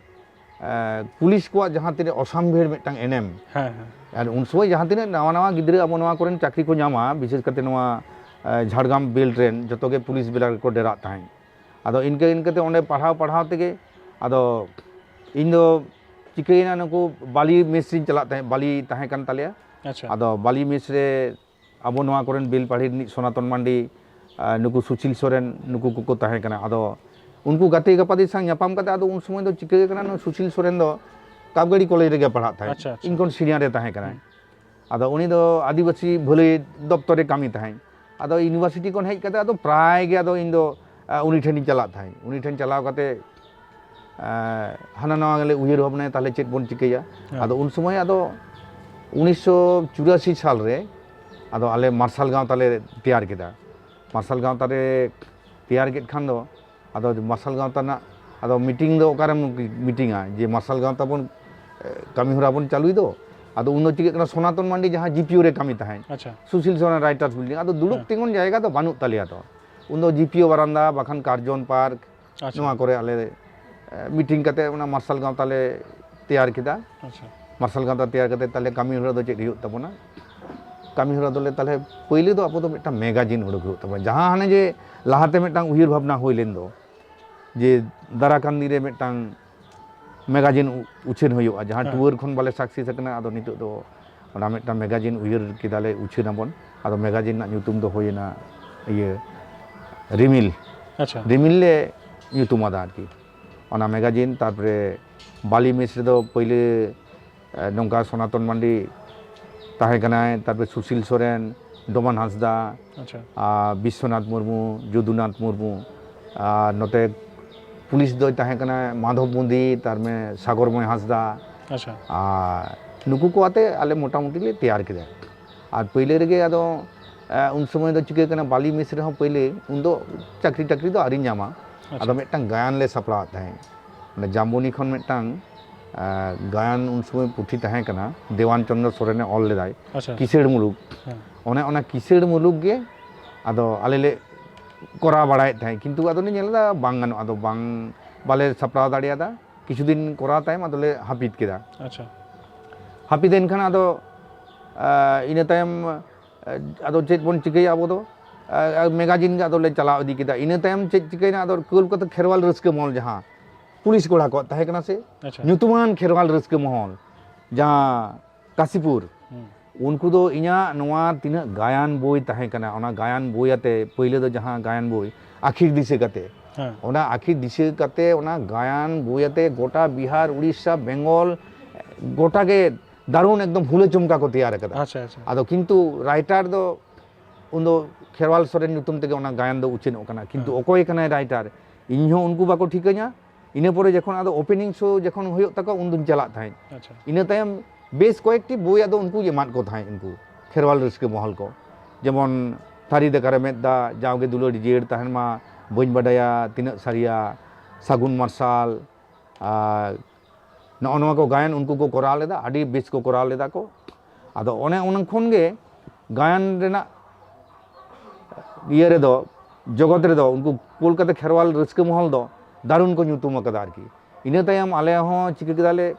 ᱮ, ᱯᱩᱞᱤᱥ ᱠᱚᱣᱟᱜ ᱡᱟᱦᱟᱸ ᱛᱤᱱᱟᱹᱜ ᱚᱥᱟᱢᱵᱷᱮᱲ ᱢᱤᱫᱴᱟᱝ ᱮᱱᱮᱢ, ᱦᱮᱸ, ᱦᱮᱸ᱾ ᱟᱨ ᱩᱱ ᱥᱚᱢᱚᱭ ᱡᱟᱦᱟᱸ ᱛᱤᱱᱟᱹᱜ ᱱᱟᱣᱟ ᱱᱟᱣᱟ ᱜᱤᱫᱽᱨᱟᱹ ᱟᱵᱚ ᱱᱚᱣᱟ ᱠᱚᱨᱮᱱ ᱪᱟᱹᱠᱨᱤ ᱠᱚ ᱧᱟᱢᱟ, ᱵᱤᱥᱮᱥ ᱠᱟᱛᱮ ᱱᱚᱣᱟ, ᱡᱷᱟᱲᱜᱨᱟᱢ ᱵᱮᱞᱴ ᱨᱮᱱ ᱡᱚᱛᱚ ᱜᱮ ᱯᱩᱞᱤᱥ ᱵᱮᱲᱟ ᱨᱮᱠᱚ ᱰᱮᱨᱟᱜ ᱛᱟᱦᱮᱸᱫ᱾ ᱟᱫᱚ ᱤᱱᱠᱟᱹ ᱤᱱᱠᱟᱹᱛᱮ ᱚᱸᱰᱮ ᱯᱟᱲᱦᱟᱣ ᱯᱟᱲᱦᱟᱣ ᱛᱮᱜᱮ ᱟᱫᱚ ᱤᱧ ᱫᱚ ᱪᱤᱠᱟᱹᱭᱮᱱᱟ, ᱱᱩᱠᱩ ᱵᱟᱞᱤ ᱢᱮᱥ ᱨᱤᱧ ᱪᱟᱞᱟᱜ ᱛᱟᱦᱮᱸᱫ, ᱵᱟᱞᱤ ᱛᱟᱦᱮᱸ ᱠᱟᱱ ᱛᱟᱞᱮᱭᱟ᱾ ᱟᱪᱪᱷᱟ᱾ ᱟᱫᱚ ᱵᱟᱞᱤ ᱢᱮᱥ ᱨᱮ ᱟᱵᱚ ᱱᱚᱣᱟ ᱠᱚᱨᱮᱱ ᱵᱮᱞᱯᱟᱦᱟᱲᱤ ᱨᱤᱱᱤᱡ ᱥᱚᱱᱟᱛᱚᱱ ᱢᱟᱱᱰᱤ, ᱟᱨ ᱱᱩᱠᱩ ᱥᱩᱥᱤᱞ ᱥᱚᱨᱮᱱ, ᱱᱩᱠᱩ ᱠᱚᱠᱚ ᱛᱟᱦᱮᱸ ᱠᱟᱱᱟ᱾ ᱟᱫᱚ ᱩᱱᱠᱩ ᱜᱟᱛᱮ ᱜᱟᱯᱟᱛᱮ ᱥᱟᱶ ᱧᱟᱯᱟᱢ ᱠᱟᱛᱮ, ᱟᱫᱚ ᱩᱱ ᱥᱚᱢᱚᱭ ᱫᱚ ᱪᱤᱠᱟᱹ ᱠᱟᱱᱟ, ᱱᱩᱭ ᱥᱩᱥᱤᱞ ᱥᱚᱨᱮᱱ ᱫᱚ ᱠᱟᱯᱜᱟᱲᱤ ᱠᱚᱞᱮᱡᱽ ᱨᱮᱜᱮ ᱯᱟᱲᱦᱟᱜ ᱛᱟᱦᱮᱸᱫ᱾ ᱟᱪᱪᱷᱟ, ᱟᱪᱪᱷᱟ᱾ ᱤᱧ ᱠᱷᱚᱱ ᱥᱤᱱᱤᱭᱟᱨ ᱨᱮ ᱛᱟᱦᱮᱸ ᱠᱟᱱᱟᱭ᱾ ᱟᱫᱚ ᱩᱱᱤ ᱫᱚ ᱟᱹᱫᱤᱵᱟᱹᱥᱤ ᱵᱷᱟᱹᱞᱟᱹᱭ ᱫᱚᱯᱛᱚᱨ ᱨᱮ ᱠᱟᱹᱢᱤ ᱛᱟᱦᱮᱸᱫ᱾ ᱟᱫᱚ ᱤᱭᱩᱱᱤᱵᱷᱟᱨᱥᱤᱴᱤ ᱠᱷᱚᱱ ᱦᱮᱡ ᱠᱟᱛᱮ ᱟᱫᱚ ᱯᱨᱟᱭ ᱜᱮ ᱟᱫᱚ ᱤᱧ ᱫᱚ, ᱟ, ᱩᱱᱤ ᱴᱷᱮᱱᱤᱧ ᱪᱟᱞᱟᱜ ᱛᱟᱦᱮᱸᱫ᱾ ᱩᱱᱤ ᱴᱷᱮᱱ ᱪᱟᱞᱟᱣ ᱠᱟᱛᱮ, ᱟ, ᱦᱟᱱᱟ ᱱᱟᱣᱟ ᱜᱮᱞᱮ ᱩᱭᱦᱟᱹᱨ ᱵᱷᱟᱵᱽᱱᱟᱭᱟ, ᱛᱟᱦᱞᱮ ᱪᱮᱫ ᱵᱚᱱ ᱪᱤᱠᱟᱹᱭᱟ᱾ ᱦᱮᱸ᱾ ᱟᱫᱚ ᱩᱱ ᱥᱚᱢᱚᱭ ᱟᱫᱚ ᱩᱱᱤᱥᱥᱚ ᱪᱩᱨᱟᱥᱤ ᱥᱟᱞ ᱨᱮ ᱟᱫᱚ ᱟᱞᱮ ᱢᱟᱨᱥᱟᱞ ᱜᱟᱶᱛᱟ ᱞᱮ ᱛᱮᱭᱟᱨ ᱠᱮᱫᱟ᱾ ᱢᱟᱨᱥᱟᱞ ᱜᱟᱶᱛᱟ ᱞᱮ ᱛᱮᱭᱟᱨ ᱠᱮᱫ ᱠᱷᱟᱱ ᱫᱚ ᱟᱫᱚ ᱢᱟᱨᱥᱟᱞ ᱜᱟᱶᱛᱟ ᱨᱮᱱᱟᱜ ᱟᱫᱚ ᱢᱤᱴᱤᱝ ᱫᱚ ᱚᱠᱟᱨᱮᱢ ᱢᱤᱴᱤᱝᱟ, ᱡᱮ ᱢᱟᱨᱥᱟᱞ ᱜᱟᱶᱛᱟ ᱵᱚᱱ, ᱮ, ᱠᱟᱹᱢᱤ ᱦᱚᱨᱟ ᱵᱚᱱ ᱪᱟᱹᱞᱩᱭ ᱫᱚ᱾ ᱟᱫᱚ ᱩᱱ ᱫᱚ ᱪᱤᱠᱟᱹᱜ ᱠᱟᱱᱟ, ᱥᱚᱱᱟᱛᱚᱱ ᱢᱟᱱᱰᱤ ᱡᱟᱦᱟᱸ ᱡᱤᱯᱤᱳ ᱨᱮ ᱠᱟᱹᱢᱤ ᱛᱟᱦᱮᱸᱫ, ᱟᱪᱪᱷᱟ᱾ ᱥᱩᱥᱤᱞ ᱥᱚᱨᱮᱱ ᱨᱟᱭᱴᱟᱨᱥ ᱵᱤᱞᱰᱤᱝ, ᱟᱫᱚ ᱫᱩᱲᱩᱵ ᱦᱮᱸ᱾ ᱛᱤᱸᱜᱩᱱ ᱡᱟᱭᱜᱟ ᱫᱚ ᱵᱟᱹᱱᱩᱜ ᱛᱟᱞᱮᱭᱟ᱾ ᱛᱚ ᱩᱱ ᱫᱚ ᱡᱤᱯᱤᱳ ᱵᱟᱨᱟᱱᱫᱟ ᱵᱟᱠᱷᱟᱱ ᱠᱟᱨᱡᱚᱱ ᱯᱟᱨᱠ, ᱟᱪᱪᱷᱟ᱾ ᱱᱚᱣᱟ ᱠᱚᱨᱮ ᱟᱞᱮ, ᱮ, ᱢᱤᱴᱤᱝ ᱠᱟᱛᱮ ᱚᱱᱟ ᱢᱟᱨᱥᱟᱞ ᱜᱟᱶᱛᱟ ᱞᱮ ᱛᱮᱭᱟᱨ ᱠᱮᱫᱟ᱾ ᱟᱪᱪᱷᱟ᱾ ᱢᱟᱨᱥᱟᱞ ᱜᱟᱶᱛᱟ ᱛᱮᱭᱟᱨ ᱠᱟᱛᱮ ᱛᱟᱦᱞᱮ ᱠᱟᱹᱢᱤ ᱦᱚᱨᱟ ᱫᱚ ᱪᱮᱫ ᱦᱩᱭᱩᱜ ᱛᱟᱵᱚᱱᱟ? ᱠᱟᱹᱢᱤ ᱦᱚᱨᱟ ᱫᱚᱞᱮ ᱛᱟᱦᱞᱮ ᱯᱳᱭᱞᱳ ᱫᱚ ᱟᱵᱚ ᱫᱚ ᱢᱤᱫᱴᱟᱝ ᱢᱮᱜᱟᱡᱤᱱ ᱩᱰᱩᱠ ᱦᱩᱭᱩᱜ ᱛᱟᱵᱚᱱᱟ᱾ ᱡᱟᱦᱟᱸ ᱦᱟᱱᱮ ᱡᱮ ᱞᱟᱦᱟᱛᱮ ᱢᱤᱫᱴᱟᱝ ᱩᱭᱦᱟᱹᱨ ᱵᱷᱟᱵᱽᱱᱟ ᱦᱩᱭ ᱞᱮᱱ ᱫᱚ, ᱡᱮ ᱫᱟᱨᱟ ᱠᱟᱱ ᱫᱤᱱ ᱨᱮ ᱢᱤᱫᱴᱟᱝ ᱢᱮᱜᱟᱡᱤᱱ ᱩ-, ᱩᱪᱷᱟᱹᱱ ᱦᱩᱭᱩᱜᱼᱟ, ᱡᱟᱦᱟᱸ ᱦᱮᱸ᱾ ᱴᱩᱣᱟᱹᱨ ᱠᱷᱚᱱ ᱵᱟᱞᱮ ᱥᱟᱠᱥᱮᱥ ᱟᱠᱟᱱᱟ, ᱟᱫᱚ ᱱᱤᱛᱚᱜ ᱫᱚ ᱚᱱᱟ ᱢᱤᱫᱴᱟᱝ ᱢᱮᱜᱟᱡᱤᱱ ᱩᱭᱦᱟᱹᱨ ᱠᱮᱫᱟᱞᱮ, ᱩᱪᱷᱟᱹᱱ ᱟᱵᱚᱱ᱾ ᱟᱫᱚ ᱢᱮᱜᱟᱡᱤᱱ ᱨᱮᱱᱟᱜ ᱧᱩᱛᱩᱢ ᱫᱚ ᱦᱩᱭᱮᱱᱟ ᱤᱭᱟᱹ ᱨᱤᱢᱤᱞ᱾ ᱟᱪᱪᱷᱟ᱾ ᱨᱤᱢᱤᱞ ᱞᱮ ᱧᱩᱛᱩᱢ ᱟᱫᱟ ᱟᱨᱠᱤ᱾ ᱚᱱᱟ ᱢᱮᱜᱟᱡᱤᱱ, ᱛᱟᱨᱯᱚᱨᱮ ᱵᱟᱞᱤ ᱢᱮᱥ ᱨᱮᱫᱚ ᱯᱳᱭᱞᱳ, ᱮ, ᱱᱚᱝᱠᱟ ᱥᱚᱱᱟᱛᱚᱱ ᱢᱟᱱᱰᱤ ᱛᱟᱦᱮᱸ ᱠᱟᱱᱟᱭ, ᱛᱟᱨᱯᱚᱨᱮ ᱥᱩᱥᱤᱞ ᱥᱚᱨᱮᱱ, ᱰᱚᱢᱟᱱ ᱦᱟᱸᱥᱫᱟ, ᱟᱪᱪᱷᱟ᱾ ᱟᱨ ᱵᱤᱥᱥᱚᱱᱟᱛᱷ ᱢᱩᱨᱢᱩ, ᱡᱚᱫᱩᱱᱟᱛᱷ ᱢᱩᱨᱢᱩ, ᱟᱨ ᱱᱚᱛᱮ ᱯᱩᱞᱤᱥ ᱫᱚᱭ ᱛᱟᱦᱮᱸ ᱠᱟᱱᱟ ᱢᱟᱫᱷᱚᱵ ᱢᱩᱫᱤ, ᱛᱟᱨ ᱢᱟᱱᱮ ᱥᱟᱜᱚᱨᱢᱚᱭ ᱦᱟᱸᱥᱫᱟ᱾ ᱟᱪᱪᱷᱟ᱾ ᱟᱨ ᱱᱩᱠᱩ ᱠᱚ ᱟᱛᱮ ᱟᱞᱮ ᱢᱚᱴᱟᱢᱩᱴᱤ ᱞᱮ ᱛᱮᱭᱟᱨ ᱠᱮᱫᱟ᱾ ᱟᱨ ᱯᱟᱹᱭᱞᱟᱹ ᱨᱮᱜᱮ ᱟᱫᱚ, ᱮ, ᱩᱱ ᱥᱚᱢᱚᱭ ᱫᱚ ᱪᱤᱠᱟᱹ ᱠᱟᱱᱟ, ᱵᱟᱞᱤ ᱢᱮᱥ ᱨᱮᱦᱚᱸ ᱯᱟᱹᱭᱞᱟᱹ ᱩᱱ ᱫᱚ ᱪᱟᱹᱠᱨᱤ ᱴᱟᱹᱠᱨᱤ ᱫᱚ ᱟᱹᱣᱨᱤᱧ ᱧᱟᱢᱟ᱾ ᱟᱪᱪᱷᱟ᱾ ᱟᱫᱚ ᱢᱤᱫᱴᱟᱝ ᱜᱟᱭᱟᱱ ᱞᱮ ᱥᱟᱯᱲᱟᱣᱮᱫ ᱛᱟᱦᱮᱸᱫ᱾ ᱚᱸᱰᱮ ᱡᱟᱢᱵᱚᱱᱤ ᱠᱷᱚᱱ ᱢᱤᱫᱴᱟᱝ, ᱮ, ᱜᱟᱭᱟᱱ ᱩᱱ ᱥᱚᱢᱚᱭ ᱯᱩᱛᱷᱤ ᱛᱟᱦᱮᱸ ᱠᱟᱱᱟ, ᱫᱮᱣᱟᱱ ᱪᱚᱸᱫᱽᱨᱚ ᱥᱚᱨᱮᱱᱮ ᱚᱞ ᱞᱮᱫᱟᱭ, ᱟᱪᱪᱷᱟ᱾ ᱠᱤᱥᱟᱹᱬ ᱢᱩᱞᱩᱠ᱾ ᱦᱮᱸ᱾ ᱚᱱᱮ ᱚᱱᱟ ᱠᱤᱥᱟᱹᱬ ᱢᱩᱞᱩᱠ ᱜᱮ ᱟᱫᱚ ᱟᱞᱮ ᱞᱮ ᱠᱚᱨᱟᱣ ᱵᱟᱲᱟᱭᱮᱫ ᱛᱟᱦᱮᱸᱫ, ᱠᱤᱱᱛᱩ ᱟᱫᱚ ᱞᱮ ᱧᱮᱞ ᱮᱫᱟ ᱵᱟᱝ ᱜᱟᱱᱚᱜᱼᱟ, ᱟᱫᱚ ᱵᱟᱝ, ᱵᱟᱞᱮ ᱥᱟᱯᱲᱟᱣ ᱫᱟᱲᱮᱭᱟᱫᱟ᱾ ᱠᱤᱪᱷᱩ ᱫᱤᱱ ᱠᱚᱨᱟᱣ ᱛᱟᱭᱚᱢ ᱟᱫᱚ ᱞᱮ ᱦᱟᱹᱯᱤᱫ ᱠᱮᱫᱟ᱾ ᱟᱪᱪᱷᱟ᱾ ᱦᱟᱹᱯᱤᱫ ᱮᱱ ᱠᱷᱟᱱ ᱟᱫᱚ, ᱮ, ᱤᱱᱟᱹ ᱛᱟᱭᱚᱢ, ᱮ, ᱟᱫᱚ ᱪᱮᱫ ᱵᱚᱱ ᱪᱤᱠᱟᱹᱭᱟ ᱟᱵᱚ ᱫᱚ? ᱢᱮᱜᱟᱡᱤᱱ ᱜᱮ ᱟᱫᱚ ᱞᱮ ᱪᱟᱞᱟᱣ ᱤᱫᱤ ᱠᱮᱫᱟ᱾ ᱤᱱᱟᱹ ᱛᱟᱭᱚᱢ ᱪᱮᱫ ᱪᱤᱠᱟᱹᱭᱮᱱᱟ, ᱟᱫᱚ ᱠᱳᱞᱠᱟᱛᱟ ᱠᱷᱮᱨᱣᱟᱞ ᱨᱟᱹᱥᱠᱟᱹ ᱢᱚᱦᱚᱞ, ᱡᱟᱦᱟᱸ ᱯᱩᱞᱤᱥ ᱠᱚᱲᱟ ᱠᱚᱣᱟᱜ ᱛᱟᱦᱮᱸ ᱠᱟᱱᱟ ᱥᱮ, ᱟᱪᱪᱷᱟ᱾ ᱧᱩᱛᱩᱢᱟᱱ ᱠᱷᱮᱨᱣᱟᱞ ᱨᱟᱹᱥᱠᱟᱹ ᱢᱚᱦᱚᱞ, ᱡᱟᱦᱟᱸ ᱠᱟᱥᱤᱯᱩᱨ, ᱦᱩᱸ᱾ ᱩᱱᱠᱩ ᱫᱚ ᱤᱧᱟᱹᱜ ᱱᱚᱣᱟ ᱛᱤᱱᱟᱹᱜ ᱜᱟᱭᱟᱱ ᱵᱳᱭ ᱛᱟᱦᱮᱸ ᱠᱟᱱᱟ, ᱚᱱᱟ ᱜᱟᱭᱟᱱ ᱵᱳᱭ ᱟᱛᱮ, ᱯᱳᱭᱞᱳ ᱫᱚ ᱡᱟᱦᱟᱸ ᱜᱟᱭᱟᱱ ᱵᱳᱭ ᱟᱹᱠᱷᱤᱨ ᱫᱤᱥᱟᱹ ᱠᱟᱛᱮ, ᱦᱮᱸ᱾ ᱚᱱᱟ ᱟᱹᱠᱷᱤᱨ ᱫᱤᱥᱟᱹ ᱠᱟᱛᱮ, ᱚᱱᱟ ᱜᱟᱭᱟᱱ ᱵᱳᱭ ᱟᱛᱮ ᱜᱚᱴᱟ ᱵᱤᱦᱟᱨ, ᱩᱲᱤᱥᱥᱟ, ᱵᱮᱝᱜᱚᱞ, ᱜᱚᱴᱟ ᱜᱮ ᱫᱟᱨᱩᱱ ᱮᱠᱫᱚᱢ ᱦᱩᱞᱟᱹ ᱪᱚᱢᱠᱟ ᱠᱚ ᱛᱮᱭᱟᱨ ᱟᱠᱟᱫᱟ᱾ ᱟᱪᱪᱷᱟ, ᱟᱪᱪᱷᱟ᱾ ᱟᱫᱚ ᱠᱤᱱᱛᱩ ᱨᱟᱭᱴᱟᱨ ᱫᱚ ᱩᱱᱫᱚ ᱠᱷᱮᱨᱣᱟᱞ ᱥᱚᱨᱮᱱ ᱧᱩᱛᱩᱢ ᱛᱮᱜᱮ ᱚᱱᱟ ᱜᱟᱭᱟᱱ ᱫᱚ ᱩᱪᱷᱟᱹᱱᱚᱜ ᱠᱟᱱᱟ, ᱠᱤᱱᱛᱩ ᱦᱮᱸ᱾ ᱚᱠᱚᱭ ᱠᱟᱱᱟᱭ ᱨᱟᱭᱴᱟᱨ, ᱤᱧ ᱦᱚᱸ ᱩᱱᱠᱩ ᱵᱟᱠᱚ ᱴᱷᱤᱠᱟᱹᱧᱟ᱾ ᱤᱱᱟᱹ ᱯᱚᱨᱮ ᱡᱚᱠᱷᱚᱱ ᱟᱫᱚ ᱳᱯᱮᱱᱤᱝ ᱥᱳ ᱡᱚᱠᱷᱚᱱ ᱦᱩᱭᱩᱜ ᱛᱟᱠᱚᱣᱟ, ᱩᱱ ᱫᱩᱧ ᱪᱟᱞᱟᱜ ᱛᱟᱦᱮᱸᱫ᱾ ᱟᱪᱪᱷᱟ᱾ ᱤᱱᱟᱹ ᱛᱟᱭᱚᱢ ᱵᱮᱥ ᱠᱚᱭᱮᱠᱴᱤ ᱵᱳᱭ ᱟᱫᱚ ᱩᱱᱠᱩ ᱮᱢᱟᱫ ᱠᱚ ᱛᱟᱦᱮᱸᱫ, ᱩᱱᱠᱩ ᱠᱷᱮᱨᱣᱟᱞ ᱨᱟᱹᱥᱠᱟᱹ ᱢᱚᱦᱚᱞ ᱠᱚ, ᱡᱮᱢᱚᱱ ᱛᱷᱟᱹᱨᱤ ᱫᱟᱠᱟᱨᱮ ᱢᱮᱫ ᱫᱟᱜ, ᱡᱟᱣᱜᱮ ᱫᱩᱞᱟᱹᱲ ᱡᱤᱭᱟᱹᱲ ᱛᱟᱦᱮᱱ ᱢᱟ, ᱵᱟᱹᱧ ᱵᱟᱰᱟᱭᱟ ᱛᱤᱱᱟᱹᱜ ᱥᱟᱹᱨᱤᱭᱟ, ᱥᱟᱹᱜᱩᱱ ᱢᱟᱨᱥᱟᱞ, ᱟᱨ ᱱᱚᱜᱼᱚ ᱱᱚᱣᱟ ᱠᱚ ᱜᱟᱭᱟᱱ ᱩᱱᱠᱩ ᱠᱚ ᱠᱚᱨᱟᱣ ᱞᱮᱫᱟ, ᱟᱹᱰᱤ ᱵᱮᱥ ᱠᱚ ᱠᱚᱨᱟᱣ ᱞᱮᱫᱟ ᱠᱚ᱾ ᱟᱫᱚ ᱚᱱᱮ ᱚᱱᱟ ᱠᱷᱚᱱ ᱜᱮ ᱜᱟᱭᱟᱱ ᱨᱮᱱᱟᱜ ᱤᱭᱟᱹ ᱨᱮᱫᱚ, ᱡᱚᱜᱚᱛ ᱨᱮᱫᱚ ᱩᱱᱠᱩ ᱠᱳᱞᱠᱟᱛᱟ ᱠᱷᱮᱨᱣᱟᱞ ᱨᱟᱹᱥᱠᱟᱹ ᱢᱚᱦᱚᱞ ᱫᱚ ᱫᱟᱨᱩᱱ ᱠᱚ ᱧᱩᱛᱩᱢ ᱟᱠᱟᱫᱟ ᱟᱨᱠᱤ᱾ ᱤᱱᱟᱹ ᱛᱟᱭᱚᱢ ᱟᱞᱮ ᱦᱚᱸ ᱪᱤᱠᱟᱹ ᱠᱮᱫᱟᱞᱮ,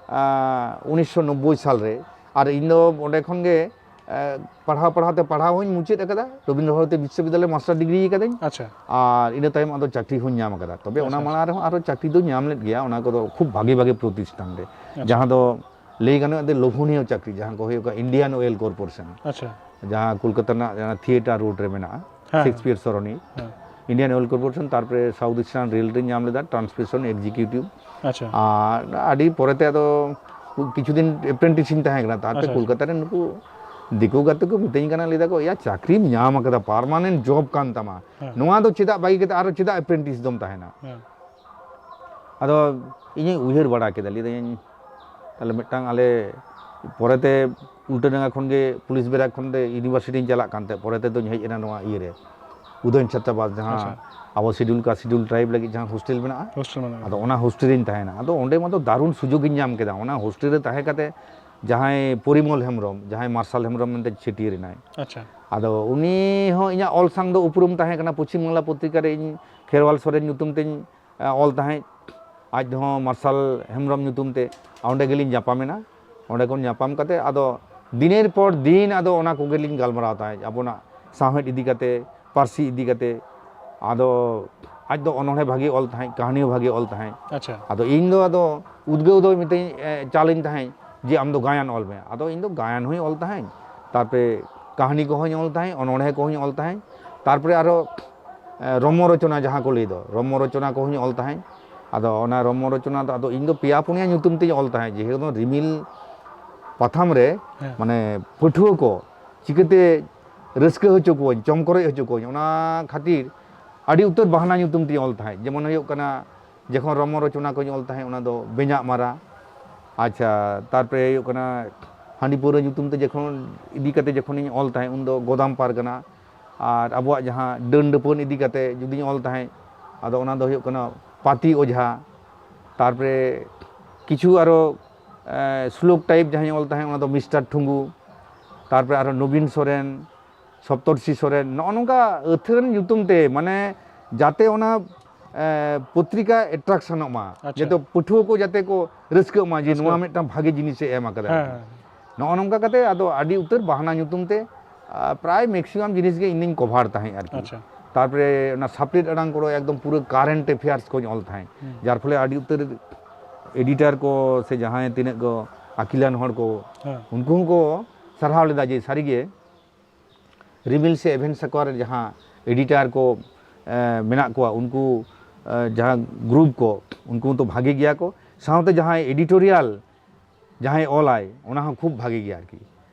ᱟᱸ, ᱩᱱᱤᱥᱥᱚ ᱱᱚᱵᱵᱳᱭ ᱥᱟᱞ ᱨᱮ, ᱟᱨ ᱤᱧ ᱫᱚ ᱚᱸᱰᱮ ᱠᱷᱚᱱ ᱜᱮ, ᱮ, ᱯᱟᱲᱦᱟᱣ ᱯᱟᱲᱦᱟᱣ ᱛᱮ ᱯᱟᱲᱦᱟᱣ ᱦᱚᱸᱧ ᱢᱩᱪᱟᱹᱫ ᱟᱠᱟᱫᱟ, ᱨᱚᱵᱤᱱᱫᱨᱚ ᱵᱷᱟᱨᱚᱛᱤ ᱵᱤᱥᱥᱚᱵᱤᱫᱽᱫᱟᱞᱚᱭ ᱢᱟᱥᱴᱟᱨ ᱰᱤᱜᱽᱨᱤ ᱟᱠᱟᱫᱟᱹᱧ᱾ ᱟᱪᱪᱷᱟ᱾ ᱟᱨ ᱤᱱᱟᱹ ᱛᱟᱭᱚᱢ ᱟᱫᱚ ᱪᱟᱹᱠᱨᱤ ᱦᱚᱸᱧ ᱧᱟᱢ ᱟᱠᱟᱫᱟ᱾ ᱛᱚᱵᱮ ᱟᱪᱪᱷᱟ, ᱚᱱᱟ ᱟᱪᱪᱷᱟ᱾ ᱢᱟᱲᱟᱝ ᱨᱮᱦᱚᱸ ᱟᱨᱚ ᱪᱟᱹᱠᱨᱤ ᱫᱚ ᱧᱟᱢ ᱞᱮᱫ ᱜᱮᱭᱟ, ᱚᱱᱟ ᱠᱚᱫᱚ ᱠᱷᱩᱵ ᱵᱷᱟᱜᱤ ᱵᱷᱟᱜᱤ ᱯᱨᱚᱛᱤᱥᱴᱷᱟᱱ ᱨᱮ, ᱟᱪᱪᱷᱟ᱾ ᱡᱟᱦᱟᱸ ᱫᱚ ᱞᱟᱹᱭ ᱜᱟᱱᱚᱜᱼᱟ ᱡᱮ ᱞᱳᱵᱷᱚᱱᱤᱭᱚ ᱪᱟᱹᱠᱨᱤ, ᱡᱟᱦᱟᱸ ᱠᱚ ᱦᱩᱭᱩᱜ ᱠᱟᱱᱟ ᱤᱱᱰᱤᱭᱟᱱ ᱚᱭᱮᱞ ᱠᱚᱨᱯᱳᱨᱮᱥᱚᱱ, ᱟᱪᱪᱷᱟ᱾ ᱡᱟᱦᱟᱸ ᱠᱳᱞᱠᱟᱛᱟ ᱨᱮᱱᱟᱜ ᱡᱟᱦᱟᱸ ᱛᱷᱤᱭᱮᱴᱟᱨ ᱨᱳᱰ ᱨᱮ ᱢᱮᱱᱟᱜᱼᱟ, ᱦᱮᱸ, ᱥᱮᱠᱥᱯᱤᱭᱟᱨ ᱥᱚᱨᱚᱱᱤ, ᱦᱮᱸ᱾ ᱤᱱᱰᱤᱭᱟᱱ ᱚᱭᱮᱞ ᱠᱚᱨᱯᱳᱨᱮᱥᱚᱱ, ᱛᱟᱨᱯᱚᱨᱮ ᱥᱟᱣᱩᱛᱷ ᱤᱥᱴᱟᱨᱱ ᱨᱮᱞ ᱨᱤᱧ ᱧᱟᱢ ᱞᱮᱫᱟ, ᱴᱨᱟᱱᱥᱢᱤᱥᱚᱱ ᱮᱠᱡᱤᱠᱤᱭᱩᱴᱤᱵᱷ᱾ ᱟᱪᱪᱷᱟ᱾ ᱟᱨ ᱟᱹᱰᱤ ᱯᱚᱨᱮᱛᱮ ᱟᱫᱚ ᱠᱤᱪᱷᱩ ᱫᱤᱱ ᱮᱯᱨᱮᱱᱴᱤᱥ ᱤᱧ ᱛᱟᱦᱮᱸ ᱠᱟᱱᱟ, ᱛᱟᱨᱯᱚᱨᱮ ᱟᱪᱪᱷᱟ, ᱟᱪᱪᱷᱟ᱾ ᱠᱳᱞᱠᱟᱛᱟ ᱨᱮᱱ ᱱᱩᱠᱩ ᱫᱤᱠᱩ ᱜᱟᱛᱮ ᱠᱚ ᱢᱤᱛᱟᱹᱧ ᱠᱟᱱᱟ, ᱞᱟᱹᱭ ᱫᱟᱠᱚ, "ᱭᱟ, ᱪᱟᱹᱠᱨᱤᱢ ᱧᱟᱢ ᱟᱠᱟᱫᱟ, ᱯᱟᱨᱢᱟᱱᱮᱱᱴ ᱡᱚᱵ ᱠᱟᱱ ᱛᱟᱢᱟ, ᱦᱮᱸ᱾ ᱱᱚᱣᱟ ᱫᱚ ᱪᱮᱫᱟᱜ ᱵᱟᱹᱜᱤ ᱠᱟᱛᱮ ᱟᱨᱚ ᱪᱮᱫᱟᱜ ᱮᱯᱨᱮᱱᱴᱤᱥ ᱫᱚᱢ ᱛᱟᱦᱮᱱᱟ?" ᱦᱮᱸ᱾ ᱟᱫᱚ ᱤᱧᱤᱧ ᱩᱭᱦᱟᱹᱨ ᱵᱟᱲᱟ ᱠᱮᱫᱟ, ᱞᱟᱹᱭ ᱫᱟᱹᱧ, ᱛᱟᱦᱞᱮ ᱢᱤᱫᱴᱟᱝ ᱟᱞᱮ ᱯᱚᱨᱮᱛᱮ ᱩᱞᱴᱟᱹ ᱰᱟᱸᱜᱟ ᱠᱷᱚᱱ ᱜᱮ ᱯᱩᱞᱤᱥ ᱵᱮᱨᱟᱠ ᱠᱷᱚᱱ ᱫᱚ ᱤᱭᱩᱱᱤᱵᱷᱟᱨᱥᱤᱴᱤᱧ ᱪᱟᱞᱟᱜ ᱠᱟᱱ ᱛᱟᱦᱮᱸᱫ, ᱯᱚᱨᱮ ᱛᱮᱫᱚᱧ ᱦᱮᱡ ᱮᱱᱟ ᱱᱚᱣᱟ ᱤᱭᱟᱹ ᱨᱮ, ᱩᱫᱚᱭᱚᱱ ᱪᱷᱟᱛᱨᱟᱵᱟᱥ, ᱡᱟᱦᱟᱸ ᱟᱪᱪᱷᱟ᱾ ᱟᱵᱚ ᱥᱤᱰᱩᱞ ᱠᱟᱥᱴ, ᱥᱤᱰᱩᱞ ᱴᱨᱟᱭᱤᱵᱽ ᱞᱟᱹᱜᱤᱫ ᱡᱟᱦᱟᱸ ᱦᱳᱥᱴᱮᱞ ᱢᱮᱱᱟᱜᱼᱟ᱾ ᱦᱳᱥᱴᱮᱞ ᱢᱮᱱᱟᱜᱼᱟ᱾ ᱟᱫᱚ ᱚᱱᱟ ᱦᱳᱥᱴᱮᱞ ᱨᱤᱧ ᱛᱟᱦᱮᱱᱟ᱾ ᱟᱫᱚ ᱚᱸᱰᱮ ᱢᱟᱛᱚ ᱫᱟᱨᱩᱱ ᱥᱩᱡᱳᱜᱽ ᱤᱧ ᱧᱟᱢ ᱠᱮᱫᱟ᱾ ᱚᱱᱟ ᱦᱳᱥᱴᱮᱞ ᱨᱮ ᱛᱟᱦᱮᱸ ᱠᱟᱛᱮ ᱡᱟᱦᱟᱸᱭ ᱯᱚᱨᱤᱢᱚᱞ ᱦᱮᱢᱵᱨᱚᱢ, ᱡᱟᱦᱟᱸᱭ ᱢᱟᱨᱥᱟᱞ ᱦᱮᱢᱵᱨᱚᱢ ᱢᱮᱱᱛᱮ ᱪᱷᱟᱹᱴᱭᱟᱹᱨ ᱮᱱᱟᱭ᱾ ᱟᱪᱪᱷᱟ᱾ ᱟᱫᱚ ᱩᱱᱤ ᱦᱚᱸ ᱤᱧᱟᱹᱜ ᱚᱞ ᱥᱟᱝ ᱫᱚ ᱩᱯᱨᱩᱢ ᱛᱟᱦᱮᱸ ᱠᱟᱱᱟ᱾ ᱯᱚᱪᱷᱤᱢ ᱵᱟᱝᱞᱟ ᱯᱚᱛᱨᱤᱠᱟ ᱨᱮ ᱤᱧ ᱠᱷᱮᱨᱣᱟᱞ ᱥᱚᱨᱮᱱ ᱧᱩᱛᱩᱢ ᱛᱤᱧ ᱮ, ᱚᱞ ᱛᱟᱦᱮᱸᱫ, ᱟᱡ ᱦᱚᱸ ᱢᱟᱨᱥᱟᱞ ᱦᱮᱢᱵᱨᱚᱢ ᱧᱩᱛᱩᱢ ᱛᱮ᱾ ᱚᱸᱰᱮ ᱜᱮᱞᱤᱧ ᱧᱟᱯᱟᱢᱮᱱᱟ᱾ ᱚᱸᱰᱮ ᱠᱷᱚᱱ ᱧᱟᱯᱟᱢ ᱠᱟᱛᱮ ᱟᱫᱚ ᱫᱤᱱᱮᱨ ᱯᱚᱨ ᱫᱤᱱ ᱟᱫᱚ ᱚᱱᱟ ᱠᱚᱜᱮ ᱞᱤᱧ ᱜᱟᱞᱢᱟᱨᱟᱣ ᱛᱟᱦᱮᱸᱫ, ᱟᱵᱚᱱᱟᱜ ᱥᱟᱶᱦᱮᱫ ᱤᱫᱤ ᱠᱟᱛᱮ, ᱯᱟᱹᱨᱥᱤ ᱤᱫᱤ ᱠᱟᱛᱮ᱾ ᱟᱫᱚ ᱟᱡ ᱫᱚ ᱚᱱᱚᱬᱦᱮ ᱵᱷᱟᱜᱮ ᱚᱞ ᱛᱟᱦᱮᱸᱫ, ᱠᱟᱹᱦᱱᱤ ᱦᱚᱸ ᱵᱷᱟᱜᱮ ᱚᱞ ᱛᱟᱦᱮᱸᱫ᱾ ᱟᱪᱪᱷᱟ᱾ ᱟᱫᱚ ᱤᱧ ᱫᱚ ᱟᱫᱚ ᱩᱫᱽᱜᱟᱹᱣ ᱫᱚ ᱢᱤᱫᱴᱮᱱ ᱪᱟᱞᱤᱧ ᱛᱟᱦᱮᱸᱫ ᱡᱮ ᱟᱢ ᱫᱚ ᱜᱟᱭᱟᱱ ᱚᱞ ᱢᱮ᱾ ᱟᱫᱚ ᱤᱧ ᱫᱚ ᱜᱟᱭᱟᱱ ᱦᱚᱸᱧ ᱚᱞ ᱛᱟᱦᱮᱸᱫ, ᱛᱟᱨᱯᱚᱨᱮ ᱠᱟᱹᱦᱱᱤ ᱠᱚᱦᱚᱸᱧ ᱚᱞ ᱛᱟᱦᱮᱸᱫ, ᱚᱱᱚᱬᱦᱮ ᱠᱚᱦᱚᱸᱧ ᱚᱞ ᱛᱟᱦᱮᱸᱫ, ᱛᱟᱨᱯᱚᱨᱮ ᱟᱨᱚ ᱮ, ᱨᱚᱢᱚ ᱨᱚᱪᱚᱱᱟ ᱡᱟᱦᱟᱸ ᱠᱚ ᱞᱟᱹᱭ ᱫᱚ, ᱨᱚᱢᱚ ᱨᱚᱪᱚᱱᱟ ᱠᱚᱦᱚᱸᱧ ᱚᱞ ᱛᱟᱦᱮᱸᱫ᱾ ᱟᱫᱚ ᱚᱱᱟ ᱨᱚᱢᱚ ᱨᱚᱪᱚᱱᱟ ᱫᱚ ᱟᱫᱚ ᱤᱧ ᱫᱚ ᱯᱮᱭᱟ ᱯᱩᱱᱭᱟ ᱧᱩᱛᱩᱢ ᱛᱮᱧ ᱚᱞ ᱛᱟᱦᱮᱸᱫ, ᱡᱮᱦᱮᱛᱩ ᱨᱤᱢᱤᱞ ᱯᱟᱛᱷᱟᱢ ᱨᱮ ᱦᱮᱸ᱾ ᱢᱟᱱᱮ ᱯᱟᱹᱴᱷᱩᱣᱟᱹ ᱠᱚ ᱪᱤᱠᱟᱹᱛᱮ ᱨᱟᱹᱥᱠᱟᱹ ᱦᱚᱪᱚ ᱠᱚᱣᱟᱹᱧ, ᱪᱚᱢᱠᱚᱨᱚᱡ ᱦᱚᱪᱚ ᱠᱚᱣᱟᱹᱧ, ᱚᱱᱟ ᱠᱷᱟᱹᱛᱤᱨ ᱟᱹᱰᱤ ᱩᱛᱟᱹᱨ ᱵᱟᱦᱱᱟ ᱧᱩᱛᱩᱢ ᱛᱮᱧ ᱚᱞ ᱛᱟᱦᱮᱸᱫ᱾ ᱡᱮᱢᱚᱱ ᱦᱩᱭᱩᱜ ᱠᱟᱱᱟ, ᱡᱚᱠᱷᱚᱱ ᱨᱚᱢᱚ ᱨᱚᱪᱚᱱᱟ ᱠᱚᱧ ᱚᱞ ᱛᱟᱦᱮᱸᱫ, ᱚᱱᱟ ᱫᱚ ᱵᱮᱧᱟᱜ ᱢᱟᱨᱟ᱾ ᱟᱪᱪᱷᱟ, ᱛᱟᱨᱯᱚᱨᱮ ᱦᱩᱭᱩᱜ ᱠᱟᱱᱟ, ᱦᱟᱺᱰᱤ ᱯᱟᱹᱣᱨᱟᱹ ᱧᱩᱛᱩᱢ ᱛᱮ ᱡᱚᱠᱷᱚᱱ ᱤᱫᱤ ᱠᱟᱛᱮ ᱡᱚᱠᱷᱚᱱᱤᱧ ᱚᱞ ᱛᱟᱦᱮᱸᱫ, ᱩᱱᱫᱚ ᱜᱚᱫᱟᱢ ᱯᱟᱨᱜᱟᱱᱟ᱾ ᱟᱨ ᱟᱵᱚᱣᱟᱜ ᱡᱟᱦᱟᱸ ᱰᱟᱹᱱ ᱰᱟᱹᱯᱟᱹᱱ ᱤᱫᱤ ᱠᱟᱛᱮ ᱡᱩᱫᱤᱧ ᱚᱞ ᱛᱟᱦᱮᱸᱫ, ᱟᱫᱚ ᱚᱱᱟ ᱫᱚ ᱦᱩᱭᱩᱜ ᱠᱟᱱᱟ ᱯᱟᱹᱛᱤ ᱚᱡᱷᱟ᱾ ᱛᱟᱨᱯᱚᱨᱮ ᱠᱤᱪᱷᱩ ᱟᱨᱚ, ᱮ, ᱥᱞᱳᱠ ᱴᱟᱭᱤᱯ ᱡᱟᱦᱟᱸᱧ ᱚᱞ ᱛᱟᱦᱮᱸᱫ, ᱚᱱᱟ ᱫᱚ ᱢᱤᱥᱴᱟᱨ ᱴᱷᱩᱝᱜᱩ᱾ ᱛᱟᱨᱯᱚᱨᱮ ᱟᱨᱚ ᱱᱚᱵᱤᱱ ᱥᱚᱨᱮᱱ, ᱥᱚᱯᱛᱚᱨᱥᱤ ᱥᱚᱨᱮᱱ, ᱱᱚᱜᱼᱚ ᱱᱚᱝᱠᱟ ᱟᱹᱛᱷᱟᱹᱱ ᱧᱩᱛᱩᱢ ᱛᱮ, ᱢᱟᱱᱮ ᱡᱟᱛᱮ ᱚᱱᱟ, ᱮ, ᱯᱚᱛᱨᱤᱠᱟ ᱮᱴᱨᱟᱠᱥᱚᱱᱚᱜ ᱢᱟ, ᱟᱪᱪᱷᱟ᱾ ᱨᱟᱹᱥᱠᱟᱹ᱾ ᱱᱚᱣᱟ ᱢᱤᱫᱴᱟᱝ ᱵᱷᱟᱜᱮ ᱡᱤᱱᱤᱥᱮ ᱮᱢ ᱟᱠᱟᱫᱟ᱾ ᱦᱮᱸ᱾ ᱱᱚᱜᱼᱚ ᱱᱚᱝᱠᱟ ᱠᱟᱛᱮ ᱟᱫᱚ ᱟᱹᱰᱤ ᱩᱛᱟᱹᱨ ᱵᱟᱦᱱᱟ ᱧᱩᱛᱩᱢ ᱛᱮ, ᱟ, ᱯᱨᱟᱭ ᱢᱮᱠᱥᱤᱢᱟᱢ ᱡᱤᱱᱤᱥ ᱜᱮ ᱤᱧ ᱫᱚᱧ ᱠᱚᱵᱷᱟᱨ ᱛᱟᱦᱮᱸᱫ ᱟᱨᱠᱤ᱾ ᱟᱪᱪᱷᱟ᱾ ᱛᱟᱨᱯᱚᱨᱮ ᱚᱱᱟ ᱥᱟᱯᱲᱮᱫ ᱟᱲᱟᱝ ᱠᱚᱨᱮ ᱮᱠᱫᱚᱢ ᱯᱩᱨᱟᱹ ᱠᱟᱨᱮᱱᱴ ᱮᱯᱷᱮᱭᱟᱨᱥ ᱠᱚᱧ ᱚᱞ ᱛᱟᱦᱮᱸᱫ, ᱦᱩᱸ᱾ ᱡᱟᱨ ᱯᱷᱚᱞᱮ ᱟᱹᱰᱤ ᱩᱛᱟᱹᱨ ᱮᱰᱤᱴᱟᱨ ᱠᱚ ᱥᱮ ᱡᱟᱦᱟᱸᱭ ᱛᱤᱱᱟᱹᱜ ᱠᱚ ᱟᱹᱠᱤᱞᱟᱱ ᱦᱚᱲ ᱠᱚ, ᱦᱮᱸ᱾ ᱩᱱᱠᱩ ᱦᱚᱸᱠᱚ ᱥᱟᱨᱦᱟᱣ ᱞᱮᱫᱟ ᱡᱮ ᱥᱟᱹᱨᱤᱜᱮ ᱨᱤᱢᱤᱞ ᱥᱮ ᱮᱵᱷᱮᱱ ᱥᱟᱠᱣᱟ ᱨᱮ ᱡᱟᱦᱟᱸ ᱮᱰᱤᱴᱟᱨ ᱠᱚ, ᱮ, ᱢᱮᱱᱟᱜ ᱠᱚᱣᱟ, ᱩᱱᱠᱩ, ᱮ, ᱡᱟᱦᱟᱸ ᱜᱨᱩᱯ ᱠᱚ, ᱩᱱᱠᱩ ᱦᱚᱸᱛᱚ ᱵᱷᱟᱜᱮ ᱜᱮᱭᱟ ᱠᱚ, ᱥᱟᱶᱛᱮ ᱡᱟᱦᱟᱸᱭ ᱮᱰᱤᱴᱳᱨᱤᱭᱟᱞ ᱡᱟᱦᱟᱸᱭ ᱚᱞᱟᱭ, ᱚᱱᱟ ᱦᱚᱸ ᱠᱷᱩᱵ ᱵᱷᱟᱜᱮ ᱜᱮᱭᱟ ᱟᱨᱠᱤ᱾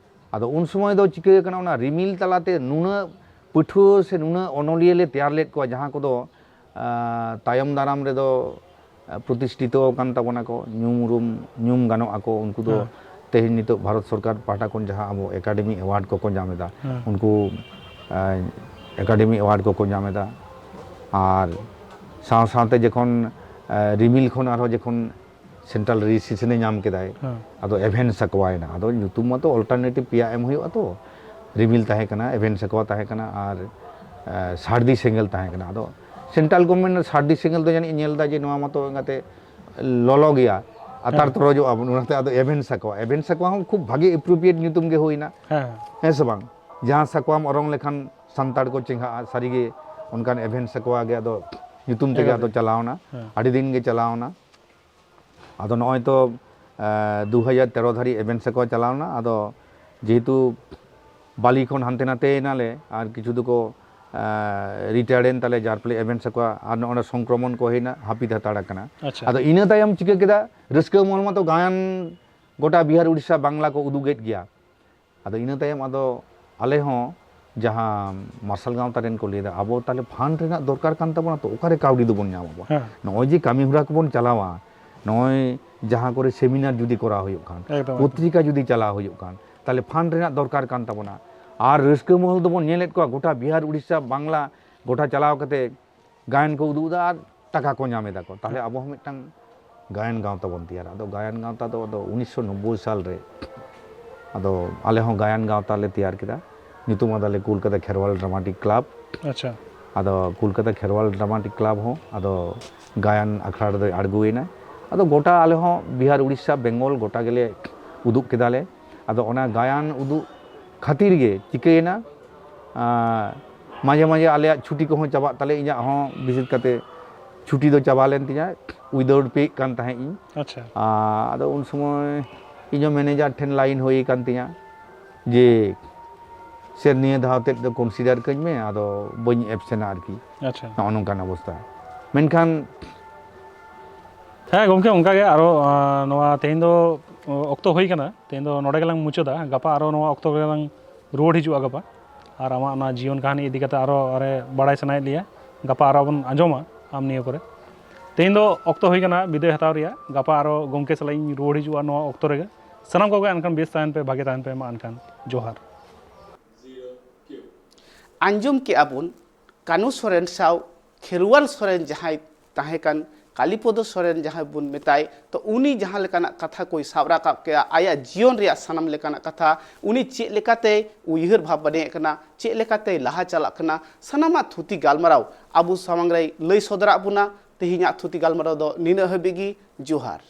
ᱟᱫᱚ ᱩᱱ ᱥᱚᱢᱚᱭ ᱫᱚ ᱪᱤᱠᱟᱹ ᱠᱟᱱᱟ, ᱚᱱᱟ ᱨᱤᱢᱤᱞ ᱛᱟᱞᱟᱛᱮ ᱱᱩᱱᱟᱹᱜ ᱯᱟᱹᱴᱷᱩᱣᱟᱹ ᱥᱮ ᱱᱩᱱᱟᱹᱜ ᱚᱱᱚᱞᱤᱭᱟᱹ ᱞᱮ ᱛᱮᱭᱟᱨ ᱞᱮᱫ ᱠᱚᱣᱟ, ᱡᱟᱦᱟᱸ ᱠᱚᱫᱚ, ᱟ, ᱛᱟᱭᱚᱢ ᱫᱟᱨᱟᱢ ᱨᱮᱫᱚ, ᱟ, ᱯᱨᱚᱛᱤᱥᱴᱷᱤᱛᱚ ᱟᱠᱟᱱ ᱛᱟᱵᱚᱱᱟ ᱠᱚ, ᱧᱩᱢ ᱩᱨᱩᱢ, ᱧᱩᱢ ᱜᱟᱱᱚᱜ ᱟᱠᱚ᱾ ᱩᱱᱠᱩ ᱫᱚ ᱦᱮᱸ᱾ ᱛᱮᱦᱮᱧ ᱱᱤᱛᱚᱜ ᱵᱷᱟᱨᱚᱛ ᱥᱚᱨᱠᱟᱨ ᱯᱟᱦᱴᱟ ᱠᱷᱚᱱ ᱡᱟᱦᱟᱸ ᱟᱵᱚ ᱮᱠᱟᱰᱮᱢᱤ ᱮᱣᱟᱨᱰ ᱠᱚᱠᱚ ᱧᱟᱢ ᱮᱫᱟ, ᱦᱮᱸ᱾ ᱩᱱᱠᱩ, ᱟ, ᱮᱠᱟᱰᱮᱢᱤ ᱮᱣᱟᱨᱰ ᱠᱚᱠᱚ ᱧᱟᱢ ᱮᱫᱟ᱾ ᱟᱨ ᱥᱟᱶ ᱥᱟᱶᱛᱮ ᱡᱚᱠᱷᱚᱱ, ᱟ, ᱨᱤᱢᱤᱞ ᱠᱷᱚᱱ ᱟᱨᱦᱚᱸ ᱡᱚᱠᱷᱚᱱ ᱥᱮᱱᱴᱨᱟᱞ ᱨᱮᱡᱤᱥᱴᱨᱮᱥᱚᱱᱮ ᱧᱟᱢ ᱠᱮᱫᱟᱭ, ᱦᱮᱸ᱾ ᱟᱫᱚ ᱮᱵᱷᱮᱱ ᱥᱟᱠᱣᱟᱭᱮᱱᱟ᱾ ᱟᱫᱚ ᱧᱩᱛᱩᱢ ᱢᱟᱛᱚ ᱚᱞᱴᱟᱨᱱᱮᱴᱤᱵᱷ ᱯᱮᱭᱟ ᱮᱢ ᱦᱩᱭᱩᱜᱼᱟ ᱛᱚ᱾ ᱨᱤᱢᱤᱞ ᱛᱟᱦᱮᱸ ᱠᱟᱱᱟ, ᱮᱵᱷᱮᱱ ᱥᱟᱠᱣᱟ ᱛᱟᱦᱮᱸ ᱠᱟᱱᱟ, ᱟᱨ, ᱮ, ᱥᱟᱹᱨᱫᱤ ᱥᱮᱸᱜᱮᱞ ᱛᱟᱦᱮᱸ ᱠᱟᱱᱟ᱾ ᱟᱫᱚ ᱥᱮᱱᱴᱨᱟᱞ ᱜᱚᱵᱷᱢᱮᱱᱴ ᱥᱟᱹᱨᱫᱤ ᱥᱮᱸᱜᱮᱞ ᱫᱚ ᱡᱟᱹᱱᱤᱡ ᱧᱮᱞ ᱮᱫᱟ ᱡᱮ ᱱᱚᱣᱟ ᱢᱟᱛᱚ ᱮᱸᱜᱟᱛᱮ ᱞᱚᱞᱚ ᱜᱮᱭᱟ, ᱟᱛᱟᱨ ᱦᱮᱸ᱾ ᱛᱚᱨᱚᱡᱚᱜᱼᱟ ᱵᱚᱱ, ᱚᱱᱟᱛᱮ ᱟᱫᱚ ᱮᱵᱷᱮᱱ ᱥᱟᱠᱣᱟ, ᱮᱵᱷᱮᱱ ᱥᱟᱠᱣᱟ ᱦᱚᱸ ᱠᱷᱩᱵ ᱵᱷᱟᱜᱮ ᱮᱯᱨᱳᱯᱨᱤᱭᱮᱴ ᱧᱩᱛᱩᱢ ᱜᱮ ᱦᱩᱭᱱᱟ, ᱦᱮᱸ᱾ ᱦᱮᱸ ᱥᱮ ᱵᱟᱝ? ᱡᱟᱦᱟᱸ ᱥᱟᱠᱣᱟᱢ ᱚᱨᱚᱝ ᱞᱮᱠᱷᱟᱱ ᱥᱟᱱᱛᱟᱲ ᱠᱚ ᱪᱮᱸᱜᱷᱟᱜᱼᱟ, ᱥᱟᱹᱨᱤᱜᱮ ᱚᱱᱠᱟᱱ ᱮᱵᱷᱮᱱ ᱥᱟᱠᱣᱟ ᱜᱮ ᱟᱫᱚ ᱧᱩᱛᱩᱢ ᱛᱮᱜᱮ ᱮᱠᱟᱞ ᱟᱫᱚ ᱜᱮ᱾ ᱪᱟᱞᱟᱣᱱᱟ᱾ ᱦᱮᱸ᱾ ᱟᱹᱰᱤ ᱫᱤᱱ ᱜᱮ ᱪᱟᱞᱟᱣᱱᱟ᱾ ᱟᱫᱚ ᱱᱚᱜᱼᱚᱭ ᱛᱚ, ᱮ, ᱫᱩ ᱦᱟᱡᱟᱨ ᱛᱮᱨᱚ ᱫᱷᱟᱹᱨᱤᱡ ᱮᱵᱷᱮᱱ ᱥᱟᱠᱣᱟ ᱪᱟᱞᱟᱣᱱᱟ᱾ ᱟᱫᱚ ᱡᱮᱦᱮᱛᱩ ᱵᱟᱹᱞᱤ ᱠᱷᱚᱱ ᱦᱟᱱᱛᱮ ᱱᱟᱛᱮ ᱮᱱᱟᱞᱮ ᱟᱨ ᱠᱤᱪᱷᱩ ᱫᱚᱠᱚ, ᱮ, ᱨᱤᱴᱟᱭᱟᱨ ᱮᱱ ᱛᱟᱞᱮ, ᱡᱟᱨ ᱯᱷᱚᱞᱮ ᱮᱵᱷᱮᱱ ᱥᱟᱠᱣᱟ ᱟᱨ ᱱᱚᱜᱼᱚᱭ ᱥᱚᱝᱠᱨᱚᱢᱚᱱ ᱠᱚ ᱦᱩᱭᱱᱟ, ᱦᱟᱹᱯᱤᱫ ᱦᱟᱛᱟᱲ ᱟᱠᱟᱱᱟ᱾ ᱟᱪᱪᱷᱟ᱾ ᱟᱫᱚ ᱤᱱᱟᱹ ᱛᱟᱭᱚᱢ ᱪᱤᱠᱟᱹ ᱠᱮᱫᱟ, ᱨᱟᱹᱥᱠᱟᱹ ᱢᱚᱦᱚᱞ ᱢᱟᱛᱚ ᱜᱟᱭᱟᱱ ᱜᱚᱴᱟ ᱵᱤᱦᱟᱨ ᱩᱲᱤᱥᱥᱟ ᱵᱟᱝᱞᱟ ᱠᱚ ᱩᱫᱩᱜᱮᱫ ᱜᱮᱭᱟ᱾ ᱟᱫᱚ ᱤᱱᱟᱹ ᱛᱟᱭᱚᱢ ᱟᱫᱚ ᱟᱞᱮ ᱦᱚᱸ ᱡᱟᱦᱟᱸ ᱢᱟᱨᱥᱟᱞ ᱜᱟᱶᱛᱟ ᱨᱮᱱ ᱠᱚ ᱞᱟᱹᱭᱫᱟ, ᱟᱵᱚ ᱛᱟᱦᱞᱮ ᱯᱷᱟᱱᱰ ᱨᱮᱱᱟᱜ ᱫᱚᱨᱠᱟᱨ ᱠᱟᱱ ᱛᱟᱵᱚᱱᱟ, ᱛᱚ ᱚᱠᱟᱨᱮ ᱠᱟᱹᱣᱰᱤ ᱫᱚᱵᱚᱱ ᱧᱟᱢ ᱟᱵᱚᱱ? ᱦᱮᱸ᱾ ᱱᱚᱜᱼᱚᱭ ᱡᱮ ᱠᱟᱹᱢᱤ ᱦᱚᱨᱟ ᱠᱚᱵᱚᱱ ᱪᱟᱞᱟᱣᱟ, ᱱᱚᱜᱼᱚᱭ ᱡᱟᱦᱟᱸ ᱠᱚᱨᱮ ᱥᱮᱢᱤᱱᱟᱨ ᱡᱩᱫᱤ ᱠᱚᱨᱟᱣ ᱦᱩᱭᱩᱜ ᱠᱷᱟᱱ, ᱮᱠᱫᱚᱢ, ᱮᱠᱫᱚᱢ᱾ ᱯᱚᱛᱨᱤᱠᱟ ᱡᱩᱫᱤ ᱪᱟᱞᱟᱣ ᱦᱩᱭᱩᱜ ᱠᱷᱟᱱ, ᱛᱟᱦᱞᱮ ᱯᱷᱟᱱᱰ ᱨᱮᱱᱟᱜ ᱫᱚᱨᱠᱟᱨ ᱠᱟᱱ ᱛᱟᱵᱚᱱᱟ᱾ ᱟᱨ ᱨᱟᱹᱥᱠᱟᱹ ᱢᱚᱦᱚᱞ ᱫᱚᱵᱚᱱ ᱧᱮᱞᱮᱫ ᱠᱚᱣᱟ, ᱜᱚᱴᱟ ᱵᱤᱦᱟᱨ, ᱩᱲᱤᱥᱥᱟ, ᱵᱟᱝᱞᱟ, ᱜᱚᱴᱟ ᱪᱟᱞᱟᱣ ᱠᱟᱛᱮ ᱜᱟᱭᱟᱱ ᱠᱚ ᱩᱫᱩᱜ ᱮᱫᱟ ᱟᱨ ᱴᱟᱠᱟ ᱠᱚ ᱧᱟᱢ ᱮᱫᱟ ᱠᱚ᱾ ᱛᱟᱦᱞᱮ ᱟᱵᱚ ᱦᱚᱸ ᱢᱤᱫᱴᱟᱝ ᱜᱟᱭᱟᱱ ᱜᱟᱶᱛᱟ ᱵᱚᱱ ᱛᱮᱭᱟᱨᱟ᱾ ᱟᱫᱚ ᱜᱟᱭᱟᱱ ᱜᱟᱶᱛᱟ ᱫᱚ ᱟᱫᱚ ᱩᱱᱤᱥᱥᱚ ᱱᱚᱵᱵᱳᱭ ᱥᱟᱞ ᱨᱮ ᱟᱫᱚ ᱟᱞᱮ ᱦᱚᱸ ᱜᱟᱭᱟᱱ ᱜᱟᱶᱛᱟ ᱞᱮ ᱛᱮᱭᱟᱨ ᱠᱮᱫᱟ, ᱧᱩᱛᱩᱢ ᱟᱫᱟᱞᱮ ᱠᱳᱞᱠᱟᱛᱟ ᱠᱷᱮᱨᱣᱟᱞ ᱰᱨᱟᱢᱟᱴᱤᱠ ᱠᱞᱟᱵᱽ᱾ ᱟᱪᱪᱷᱟ᱾ ᱟᱫᱚ ᱠᱳᱞᱠᱟᱛᱟ ᱠᱷᱮᱨᱣᱟᱞ ᱰᱨᱟᱢᱟᱴᱤᱠ ᱠᱞᱟᱵᱽ ᱦᱚᱸ ᱟᱫᱚ ᱜᱟᱭᱟᱱ ᱟᱠᱷᱲᱟ ᱨᱮᱫᱚᱭ ᱟᱬᱜᱚᱭᱮᱱᱟ᱾ ᱟᱫᱚ ᱜᱚᱴᱟ ᱟᱞᱮ ᱦᱚᱸ ᱵᱤᱦᱟᱨ, ᱩᱲᱤᱥᱥᱟ, ᱵᱮᱝᱜᱚᱞ ᱜᱚᱴᱟ ᱜᱮᱞᱮ ᱩᱫᱩᱜ ᱠᱮᱫᱟᱞᱮ᱾ ᱟᱫᱚ ᱚᱱᱟ ᱜᱟᱭᱟᱱ ᱩᱫᱩᱜ ᱠᱷᱟᱹᱛᱤᱨ ᱜᱮ ᱪᱤᱠᱟᱹᱭᱮᱱᱟ, ᱟᱸ, ᱢᱟᱡᱷᱮ ᱢᱟᱡᱷᱮ ᱟᱞᱮᱭᱟᱜ ᱪᱷᱩᱴᱤ ᱠᱚᱦᱚᱸ ᱪᱟᱵᱟᱜ ᱛᱟᱞᱮ, ᱤᱧᱟᱹᱜ ᱦᱚᱸ ᱵᱤᱥᱮᱥ ᱠᱟᱛᱮ ᱪᱷᱩᱴᱤ ᱫᱚ ᱪᱟᱵᱟ ᱞᱮᱱ ᱛᱤᱧᱟᱹ, without pay ᱠᱟᱱ ᱛᱟᱦᱮᱸᱫ ᱤᱧ᱾ ᱟᱪᱪᱷᱟ᱾ ᱟᱸ, ᱟᱫᱚ ᱩᱱ ᱥᱚᱢᱚᱭ ᱤᱧᱦᱚᱸ ᱢᱮᱱᱮᱡᱟᱨ ᱴᱷᱮᱱ ᱞᱟᱭᱤᱱ ᱦᱩᱭ ᱟᱠᱟᱱ ᱛᱤᱧᱟᱹ ᱡᱮ ᱥᱮᱨ ᱱᱤᱭᱟᱹ ᱫᱷᱟᱣ ᱛᱮᱫ ᱫᱚ ᱠᱚᱱᱥᱤᱰᱟᱨ ᱠᱟᱹᱧ ᱢᱮ, ᱟᱫᱚ ᱵᱟᱹᱧ ᱮᱵᱥᱮᱱᱟ ᱟᱨᱠᱤ᱾ ᱟᱪᱪᱷᱟ᱾ ᱱᱚᱜᱼᱚ ᱱᱚᱝᱠᱟᱱ ᱚᱵᱚᱥᱛᱟ᱾ ᱢᱮᱱᱠᱷᱟᱱ ᱦᱮᱸ ᱜᱚᱢᱠᱮ, ᱚᱱᱠᱟᱜᱮ ᱟᱨᱚ, ᱟᱸ, ᱱᱚᱣᱟ ᱛᱮᱦᱮᱧ ᱫᱚ, ᱚ, ᱚᱠᱛᱚ ᱦᱩᱭ ᱠᱟᱱᱟ, ᱛᱮᱦᱮᱧ ᱫᱚ ᱱᱚᱰᱮ ᱜᱮᱞᱟᱝ ᱢᱩᱪᱟᱹᱫᱟ᱾ ᱜᱟᱯᱟ ᱟᱨᱚ ᱱᱚᱣᱟ ᱚᱠᱛᱚ ᱨᱮᱞᱟᱝ ᱨᱩᱣᱟᱹᱲ ᱦᱤᱡᱩᱜᱼᱟ ᱜᱟᱯᱟ᱾ ᱟᱨ ᱟᱢᱟᱜ ᱚᱱᱟ ᱡᱤᱭᱚᱱ ᱠᱟᱹᱦᱱᱤ ᱤᱫᱤ ᱠᱟᱛᱮ ᱟᱨᱚ ᱟᱨᱮ ᱵᱟᱲᱟᱭ ᱥᱟᱱᱟᱭᱮᱫ ᱞᱮᱭᱟ, ᱜᱟᱯᱟ ᱟᱨᱚ ᱵᱚᱱ ᱟᱸᱡᱚᱢᱟ ᱟᱢ ᱱᱤᱭᱟᱹ ᱠᱚᱨᱮ᱾ ᱛᱮᱦᱮᱧ ᱫᱚ ᱚᱠᱛᱚ ᱦᱩᱭ ᱠᱟᱱᱟ ᱵᱤᱫᱟᱹᱭ ᱦᱟᱛᱟᱣ ᱨᱮᱭᱟᱜ, ᱜᱟᱯᱟ ᱟᱨᱚ ᱜᱚᱢᱠᱮ ᱥᱟᱞᱟᱜ ᱤᱧ ᱨᱩᱣᱟᱹᱲ ᱦᱤᱡᱩᱜᱼᱟ ᱱᱚᱣᱟ ᱚᱠᱛᱚ ᱨᱮᱜᱮ᱾ ᱥᱟᱱᱟᱢ ᱠᱚᱜᱮ ᱮᱱᱠᱷᱟᱱ ᱵᱮᱥ ᱛᱟᱦᱮᱱ ᱯᱮ, ᱵᱷᱟᱜᱮ ᱛᱟᱦᱮᱱ ᱯᱮ, ᱢᱟ ᱮᱱᱠᱷᱟᱱ ᱡᱚᱦᱟᱨ᱾ ᱟᱸᱡᱚᱢ ᱠᱮᱜᱼᱟ ᱵᱚᱱ ᱠᱟᱹᱱᱩ ᱥᱚᱨᱮᱱ ᱥᱟᱶ ᱠᱷᱮᱨᱣᱟᱞ ᱥᱚᱨᱮᱱ ᱡᱟᱦᱟᱸᱭ ᱛᱟᱦᱮᱸ ᱠᱟᱱ, ᱠᱟᱞᱤᱯᱚᱫᱚ ᱥᱚᱨᱮᱱ ᱡᱟᱦᱟᱸᱭ ᱵᱚᱱ ᱢᱮᱛᱟᱭ, ᱛᱚ ᱩᱱᱤ ᱡᱟᱦᱟᱸ ᱞᱮᱠᱟᱱᱟᱜ ᱠᱟᱛᱷᱟ ᱠᱚᱭ ᱥᱟᱵ ᱨᱟᱠᱟᱵ ᱠᱮᱜᱼᱟ, ᱟᱭᱟᱜ ᱡᱤᱭᱚᱱ ᱨᱮᱭᱟᱜ ᱥᱟᱱᱟᱢ ᱞᱮᱠᱟᱱᱟᱜ ᱠᱟᱛᱷᱟ, ᱩᱱᱤ ᱪᱮᱫ ᱞᱮᱠᱟᱛᱮᱭ ᱩᱭᱦᱟᱹᱨ ᱵᱷᱟᱵᱽᱱᱟᱭᱮᱫ ᱠᱟᱱᱟ, ᱪᱮᱫ ᱞᱮᱠᱟᱛᱮᱭ ᱞᱟᱦᱟ ᱪᱟᱞᱟᱜ ᱠᱟᱱᱟ, ᱥᱟᱱᱟᱢᱟᱜ ᱛᱷᱩᱛᱤ ᱜᱟᱞᱢᱟᱨᱟᱣ ᱟᱵᱚ ᱥᱟᱢᱟᱝ ᱨᱮᱭ ᱞᱟᱹᱭ ᱥᱚᱫᱚᱨᱟᱜ ᱵᱚᱱᱟ᱾ ᱛᱮᱦᱮᱧᱟᱜ ᱛᱷᱩᱛᱤ ᱜᱟᱞᱢᱟᱨᱟᱣ ᱫᱚ ᱱᱤᱱᱟᱹᱜ ᱦᱟᱹᱵᱤᱡ ᱜᱮ᱾ ᱡᱚᱦᱟᱨ᱾